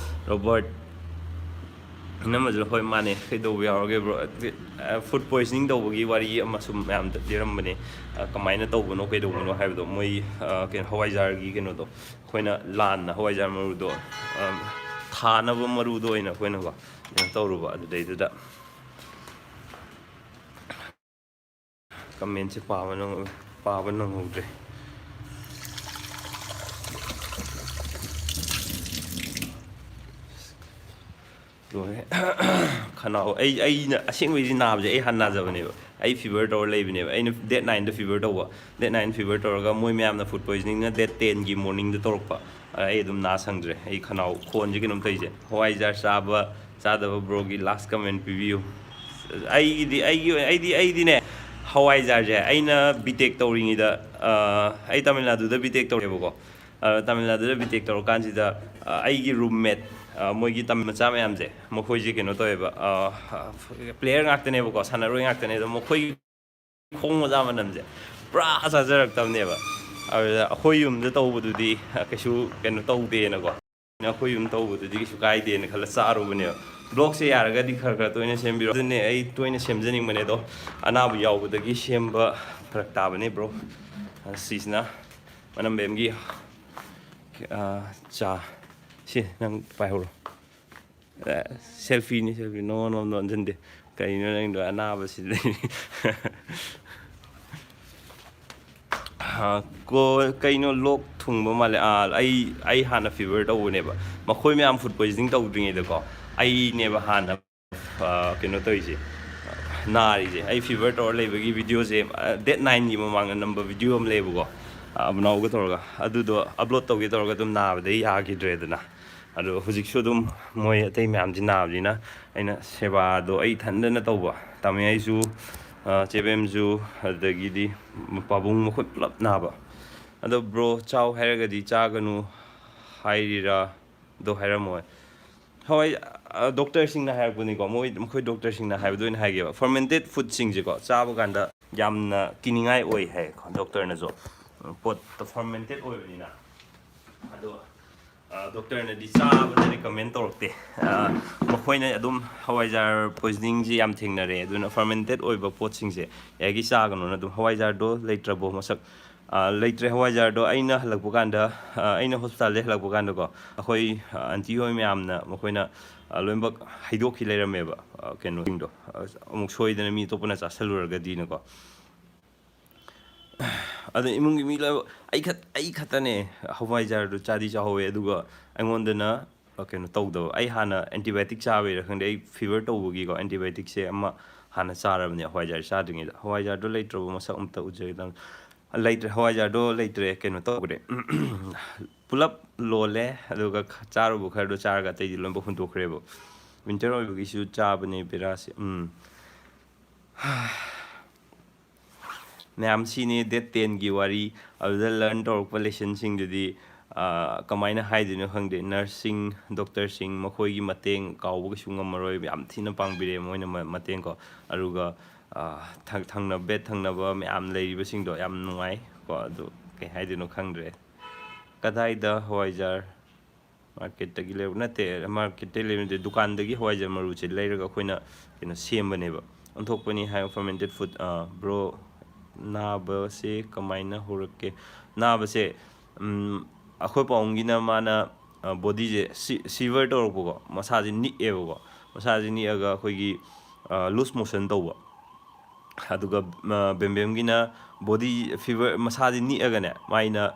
ꯔꯣꯕꯔꯠ, ꯏꯅꯝꯃꯁꯨ, "ꯍꯣꯏ, ꯃꯥꯅꯦ, ꯀꯩꯗꯧꯕ ꯌꯥꯎꯔꯒꯦ, ꯕ꯭ꯔꯣ?" ꯐꯨꯗ ꯄꯣꯏꯖꯅꯤꯡ ꯇꯧꯕꯒꯤ ꯋꯥꯔꯤ ꯑꯃꯁꯨ ꯃꯌꯥꯝꯗ ꯂꯤꯔꯝꯕꯅꯦ꯫ ꯑ, ꯀꯃꯥꯏꯅ ꯇꯧꯕꯅꯣ, ꯀꯩꯗꯧꯕꯅꯣ ꯍꯥꯏꯕꯗꯣ, ꯃꯣꯏ, ꯑ, ꯀꯩꯅꯣ, ꯍꯋꯥꯏꯖꯥꯔꯒꯤ ꯀꯩꯅꯣꯗꯣ, ꯑꯩꯈꯣꯏꯅ ꯂꯥꯟꯅ ꯍꯋꯥꯏꯖꯥꯔ ꯃꯔꯨꯗꯣ, ꯑ, ꯊꯥꯅꯕ ꯃꯔꯨꯗꯣ ꯑꯣꯏꯅ ꯑꯩꯈꯣꯏꯅꯀꯣ, ꯀꯩꯅꯣ ꯇꯧꯔꯨꯕ꯫ ꯑꯗꯨꯗꯩꯗꯨꯗ ꯀꯃꯦꯟꯁꯦ ꯄꯥꯕ ꯅꯪ-, ꯄꯥꯕ ꯅꯪꯍꯧꯗ꯭ꯔꯦ꯫ ꯂꯣꯏꯔꯦ꯫ ꯈꯅꯥꯎ, ꯑꯩ, ꯑꯩꯅ ꯑꯁꯦꯡꯕꯩꯗꯤ ꯅꯥꯕꯁꯦ ꯑꯩ ꯍꯥꯟꯅ ꯅꯥꯖꯕꯅꯦꯕ꯫ ꯑꯩ ꯐꯤꯚꯔ ꯇꯧꯔ ꯂꯩꯕꯅꯦꯕ꯫ ꯑꯩꯅ ꯗꯦꯠ ꯅꯥꯏꯟꯗ ꯐꯤꯚꯔ ꯇꯧꯕ꯫ ꯗꯦꯠ ꯅꯥꯏꯟ ꯐꯤꯚꯔ ꯇꯧꯔꯒ ꯃꯣꯏ ꯃꯌꯥꯝꯅ ꯐꯨꯗ ꯄꯣꯏꯖꯅꯤꯡꯅ ꯗꯦꯠ ꯇꯦꯟꯒꯤ ꯃꯣꯔꯅꯤꯡꯗ ꯇꯧꯔꯛꯄ꯫ ꯑꯗ ꯑꯩ ꯑꯗꯨꯝ ꯅꯥ ꯁꯪꯗ꯭ꯔꯦ꯫ ꯑꯩ ꯈꯅꯥꯎ ꯈꯣꯟꯁꯦ ꯀꯩꯅꯣꯝ ꯇꯧꯔꯤꯁꯦ꯫ ꯍꯋꯥꯏꯖꯥꯔ ꯆꯥꯕ ꯆꯥꯗꯕ ꯕ꯭ꯔꯣꯒꯤ ꯂꯥꯁ ꯀꯃꯦꯟ ꯄꯤꯕꯤꯌꯨ꯫ ꯑꯩꯒꯤꯗꯤ, ꯑꯩꯒꯤ ꯑꯣꯏ-, ꯑꯩꯗꯤ, ꯑꯩꯗꯤꯅꯦ, ꯍꯋꯥꯏꯖꯥꯔꯁꯦ ꯑꯩꯅ ꯕꯤ ꯇꯦꯛ ꯇꯧꯔꯤꯉꯩꯗ, ꯑ, ꯑꯩ ꯇꯥꯃꯤꯜ ꯅꯥꯗꯨꯗ ꯕꯤ ꯇꯦꯛ ꯇꯧꯔꯦꯕꯀꯣ꯫ ꯑ, ꯇꯥꯃꯤꯜ ꯅꯥꯗꯨꯗ ꯕꯤ ꯇꯦꯛ ꯇꯧꯔꯀꯥꯟꯁꯤꯗ, ꯑ, ꯑꯩꯒꯤ ꯔꯨꯝꯃꯦꯠ, ꯑ, ꯃꯣꯏꯒꯤ ꯇꯥꯃꯤꯜ ꯃꯆꯥ ꯃꯌꯥꯝꯁꯦ, ꯃꯈꯣꯏꯁꯦ ꯀꯩꯅꯣ ꯇꯧꯋꯦꯕ, ꯑ, ꯄ꯭ꯂꯦꯌꯔ ꯉꯥꯛꯇꯅꯦꯕꯀꯣ, ꯁꯥꯟꯅꯔꯣꯏ ꯉꯥꯛꯇꯅꯦ꯫ ꯑꯗꯣ ꯃꯈꯣꯏꯒꯤ ꯈꯣꯡ ꯃꯆꯥ ꯃꯅꯝꯁꯦ ꯄꯨꯔꯥ ꯆꯥꯖꯔꯛꯇꯕꯅꯦꯕ꯫ ꯑꯗꯨꯗ ꯑꯩꯈꯣꯏ ꯌꯨꯝꯗ ꯇꯧꯕꯗꯨꯗꯤ ꯀꯩꯁꯨ ꯀꯩꯅꯣ ꯇꯧꯗꯦꯅꯀꯣ, ꯑꯩꯈꯣꯏ ꯌꯨꯝ ꯇꯧꯕꯗꯨꯗꯤ ꯀꯩꯁꯨ ꯀꯥꯏꯗꯦꯅ ꯈꯜꯂ ꯆꯥꯔꯨꯕꯅꯦꯕ꯫ ꯕ꯭ꯂꯣꯛꯁꯦ ꯌꯥꯔꯒꯗꯤ ꯈꯔ ꯈꯔ ꯇꯣꯏꯅ ꯁꯦꯝꯕꯤꯔꯣ꯫ ꯑꯗꯨꯅꯦ ꯑꯩ ꯇꯣꯏꯅ ꯁꯦꯝꯖꯅꯤꯡꯕꯅꯦ, ꯑꯗꯣ ꯑꯅꯥꯕ ꯌꯥꯎꯕꯗꯒꯤ ꯁꯦꯝꯕ ꯐꯔꯛ ꯇꯥꯕꯅꯦ ꯕ꯭ꯔꯣ꯫ ꯁꯤꯁꯤꯅ ꯃꯅꯝꯕꯦꯝꯒꯤ ꯆꯥ꯫ ꯁꯤ ꯅꯪ ꯄꯥꯏꯍꯧꯔꯣ꯫ ꯁꯦꯜꯐꯤꯅꯤ, ꯁꯦꯜꯐꯤ꯫ ꯅꯣ ꯅꯣ ꯅꯣ ꯑꯣꯟꯁꯤꯟꯗꯦ꯫ ꯀꯩꯅꯣ ꯅꯪꯗꯣ ꯑꯅꯥꯕꯁꯤꯗꯤ꯫ ꯀꯩꯅꯣ ꯂꯣꯛ ꯊꯨꯡꯕ ꯃꯥꯜꯂꯦ꯫ ꯑꯩ ꯑꯩ ꯍꯥꯟꯅ ꯐꯤꯚꯔ ꯇꯧꯕꯅꯦꯕ꯫ ꯃꯈꯣꯏ ꯃꯌꯥꯝ ꯐꯨꯗ ꯄꯣꯏꯖꯅꯤꯡ ꯇꯧꯗ꯭ꯔꯤꯉꯩꯗꯀꯣ, ꯑꯩꯅꯦꯕ ꯍꯥꯟꯅ ꯀꯩꯅꯣ ꯇꯧꯔꯤꯁꯦ, ꯅꯥꯔꯤꯁꯦ꯫ ꯑꯩ ꯐꯤꯚꯔ ꯇꯧꯔ ꯂꯩꯕꯒꯤ ꯚꯤꯗꯤꯑꯣꯁꯦ ꯗꯦꯠ ꯅꯥꯏꯟꯒꯤ ꯃꯃꯥꯡꯗ ꯅꯝꯕ ꯚꯤꯗꯤꯑꯣ ꯑꯃ ꯂꯩꯌꯦꯕꯀꯣ, ꯑꯕꯅꯥꯎꯒ ꯇꯧꯔꯒ꯫ ꯑꯗꯨꯗꯣ ꯑꯞꯂꯣꯗ ꯇꯧꯒꯦ ꯇꯧꯔꯒ ꯑꯗꯨꯝ ꯅꯥꯕꯗꯩ ꯌꯥꯈꯤꯗ꯭ꯔꯦꯗꯅ꯫ ꯑꯗꯣ ꯍꯧꯖꯤꯛꯁꯨ ꯑꯗꯨꯝ ꯃꯣꯏ ꯑꯇꯩ ꯃꯌꯥꯝꯁꯤ ꯅꯥꯕꯅꯤꯅ ꯑꯩꯅ ꯁꯦꯕꯥꯗꯣ ꯑꯩ ꯏꯊꯟꯗꯅ ꯇꯧꯕ꯫ ꯇꯥꯃꯣꯌꯥꯏꯁꯨ, ꯆꯦꯕꯦꯝꯁꯨ, ꯑꯗꯒꯤꯗꯤ ꯄꯥꯕꯨꯡ, ꯃꯈꯣꯏ ꯄꯨꯂꯞ ꯅꯥꯕ꯫ ꯑꯗꯣ ꯕ꯭ꯔꯣ, ꯆꯥꯎ ꯍꯥꯏꯔꯒꯗꯤ ꯆꯥꯒꯅꯨ ꯍꯥꯏꯔꯤꯔꯥ? ꯑꯗꯣ ꯍꯥꯏꯔꯝꯃꯣꯏ꯫ ꯍꯣꯏ, ꯗꯣꯛꯇꯔꯁꯤꯡꯅ ꯍꯥꯏꯔꯛꯄꯅꯤꯀꯣ, ꯃꯣꯏ, ꯃꯈꯣꯏ ꯗꯣꯛꯇꯔꯁꯤꯡꯅ ꯍꯥꯏꯕꯗꯣ ꯑꯣꯏꯅ ꯍꯥꯏꯒꯦꯕ꯫ ꯐꯔꯃꯦꯟꯇꯦꯠ ꯐꯨꯗꯁꯤꯡꯁꯦꯀꯣ, ꯆꯥꯕ ꯀꯥꯟꯗ ꯌꯥꯝꯅ ꯀꯤꯅꯤꯡꯉꯥꯏ ꯑꯣꯏ ꯍꯥꯏ ꯗꯣꯛꯇꯔꯅꯁꯨ꯫ ꯄꯣꯠꯇꯣ ꯐꯔꯃꯦꯟꯇꯦꯠ ꯑꯣꯏꯕꯅꯤꯅ꯫ ꯑꯗꯣ ꯗꯣꯛꯇꯔꯅꯗꯤ ꯆꯥꯕꯗ ꯔꯤꯀꯃꯦꯟ ꯇꯧꯔꯛꯇꯦ꯫ ꯃꯈꯣꯏꯅ ꯑꯗꯨꯝ ꯍꯋꯥꯏꯖꯥꯔ ꯄꯣꯏꯖꯅꯤꯡꯁꯦ ꯌꯥꯝ ꯊꯦꯡꯅꯔꯦ꯫ ꯑꯗꯨꯅ ꯐꯔꯃꯦꯟꯇꯦꯠ ꯑꯣꯏꯕ ꯄꯣꯠꯁꯤꯡꯁꯦ ꯌꯥꯔꯤꯒꯩ ꯆꯥꯒꯅꯣꯅ ꯑꯗꯨꯝ꯫ ꯍꯋꯥꯏꯖꯥꯔꯗꯣ ꯂꯩꯇ꯭ꯔꯕꯣ ꯃꯁꯛ? ꯂꯩꯇ꯭ꯔꯦ꯫ ꯍꯋꯥꯏꯖꯥꯔꯗꯣ ꯑꯩꯅ ꯍꯜꯂꯛꯄ ꯀꯥꯟꯗ, ꯑꯩꯅ ꯍꯣꯁꯄꯤꯇꯥꯜꯗꯩ ꯍꯜꯂꯛꯄ ꯀꯥꯟꯗꯀꯣ, ꯑꯩꯈꯣꯏ ꯑꯟꯇꯤ ꯍꯣꯏ ꯃꯌꯥꯝꯅ ꯃꯈꯣꯏꯅ ꯂꯣꯏꯅꯃꯛ ꯍꯩꯗꯣꯛꯈꯤ ꯂꯩꯔꯝꯃꯦꯕ, ꯀꯩꯅꯣꯁꯤꯡꯗꯣ꯫ ꯑꯃꯨꯛ ꯁꯣꯏꯗꯅ ꯃꯤ ꯑꯇꯣꯞꯄꯅ ꯆꯥꯁꯜꯂꯨꯔꯒꯗꯤꯅꯀꯣ꯫ ꯑꯗꯣ ꯏꯃꯨꯡꯒꯤ ꯃꯤ ꯂꯣꯏꯅꯃꯛ, ꯑꯩ ꯈꯛ-, ꯑꯩ ꯈꯛꯇꯅꯦ ꯍꯋꯥꯏꯖꯥꯔꯗꯣ ꯆꯥꯗꯤ ꯆꯥꯍꯧꯋꯦ, ꯑꯗꯨꯒ ꯑꯩꯉꯣꯟꯗꯅ ꯀꯩꯅꯣ ꯇꯧꯗꯕ꯫ ꯑꯩ ꯍꯥꯟꯅ ꯑꯦꯟꯇꯤꯕꯥꯌꯣꯇꯤꯛ ꯆꯥꯕꯩꯔꯥ ꯈꯪꯗꯦ, ꯑꯩ ꯐꯤꯚꯔ ꯇꯧꯕꯒꯤꯀꯣ, ꯑꯦꯟꯇꯤꯕꯥꯌꯣꯇꯤꯛꯁꯦ ꯑꯃ ꯍꯥꯟꯅ ꯆꯥꯔꯕꯅꯦ ꯍꯋꯥꯏꯖꯥꯔ ꯆꯥꯗ꯭ꯔꯤꯉꯩꯗ꯫ ꯍꯋꯥꯏꯖꯥꯔꯗꯣ ꯂꯩꯇ꯭ꯔꯕ ꯃꯁꯛ ꯑꯝꯇ ꯎꯖꯒꯦ ꯇꯧꯅꯤ꯫ ꯂꯩꯇ꯭ꯔꯦ, ꯍꯋꯥꯏꯖꯥꯔꯗꯣ ꯂꯩꯇ꯭ꯔꯦ, ꯀꯩꯅꯣ ꯇꯧꯈ꯭ꯔꯦ꯫ ꯄꯨꯂꯞ ꯂꯣꯜꯂꯦ, ꯑꯗꯨꯒ ꯆꯥꯔꯨꯕ ꯈꯔꯗꯣ ꯆꯥꯔꯒ ꯑꯇꯩꯗꯤ ꯂꯣꯏꯅꯃꯛ ꯍꯨꯟꯗꯣꯛꯈ꯭ꯔꯦꯕ꯫ ꯋꯤꯟꯇꯔ ꯑꯣꯏꯕꯒꯤꯁꯨ ꯆꯥꯕꯅꯦ ꯕꯦꯔꯥꯁꯦ꯫ ꯎꯝ꯫ ꯃꯌꯥꯝ, ꯁꯤꯅꯤ ꯗꯦꯠ ꯇꯦꯟꯒꯤ ꯋꯥꯔꯤ꯫ ꯑꯗꯨꯗ ꯂꯔꯟ ꯇꯧꯔꯛꯄ ꯂꯦꯁꯟꯁꯤꯡꯗꯨꯗꯤ, ꯀꯃꯥꯏꯅ ꯍꯥꯏꯗꯣꯏꯅꯣ ꯈꯪꯗꯦ꯫ ꯅꯔꯁꯁꯤꯡ, ꯗꯣꯛꯇꯔꯁꯤꯡ, ꯃꯈꯣꯏꯒꯤ ꯃꯇꯦꯡ ꯀꯥꯎꯕ ꯀꯩꯁꯨ ꯉꯝꯃꯔꯣꯏ꯫ ꯌꯥꯝ ꯊꯤꯅ ꯄꯥꯡꯕꯤꯔꯛꯑꯦ ꯃꯣꯏꯅ ꯃꯇꯦꯡ ꯀꯣ꯫ ꯑꯗꯨꯒ ꯊꯪꯅ ꯕꯦꯠ ꯊꯪꯅꯕ ꯃꯌꯥꯝ ꯂꯩꯔꯤꯕꯁꯤꯡꯗꯣ ꯌꯥꯝ ꯅꯨꯡꯉꯥꯏ ꯀꯣ꯫ ꯑꯗꯨ ꯀꯩ ꯍꯥꯏꯗꯣꯏꯅꯣ ꯈꯪꯗ꯭ꯔꯦ꯫ ꯀꯗꯥꯏꯗ ꯍꯋꯥꯏꯖꯥꯔ? ꯃꯥꯔꯀꯦꯠꯇꯒꯤ ꯂꯩꯔꯛ ꯅꯠꯇꯦ, ꯃꯥꯔꯀꯦꯠꯇꯒꯤ ꯂꯩꯕ ꯅꯠꯇꯦ, ꯗꯨꯀꯥꯟꯗꯒꯤ ꯍꯋꯥꯏꯖꯥꯔ ꯃꯔꯨꯁꯦ ꯂꯩꯔꯒ ꯑꯩꯈꯣꯏꯅ ꯀꯩꯅꯣ ꯁꯦꯝꯕꯅꯦꯕ꯫ ꯑꯣꯟꯊꯣꯛꯄꯅꯤ ꯍꯥꯏꯕ fermented food꯫ ꯕ꯭ꯔꯣ, ꯅꯥꯕꯁꯦ ꯀꯃꯥꯏꯅ ꯍꯧꯔꯛꯀꯦ? ꯅꯥꯕꯁꯦ, ꯎꯝ, ꯑꯩꯈꯣꯏ ꯄꯥꯕꯨꯡꯒꯤꯅ ꯃꯥꯅ ꯕꯣꯗꯤꯁꯦ ꯁꯤꯚꯔ ꯇꯧꯔꯛꯄꯀꯣ, ꯃꯁꯥꯁꯦ ꯅꯤꯛꯑꯦꯕꯀꯣ꯫ ꯃꯁꯥꯁꯦ ꯅꯤꯛꯑꯒ ꯑꯩꯈꯣꯏꯒꯤ ꯂꯨꯁ ꯃꯣꯁꯟ ꯇꯧꯕ꯫ ꯑꯗꯨꯒ ꯕꯦꯝꯕꯦꯝꯒꯤꯅ ꯕꯣꯗꯤ ꯐꯤꯚꯔ, ꯃꯁꯥꯁꯦ ꯅꯤꯛꯑꯒꯅꯦ, ꯃꯥꯏꯅ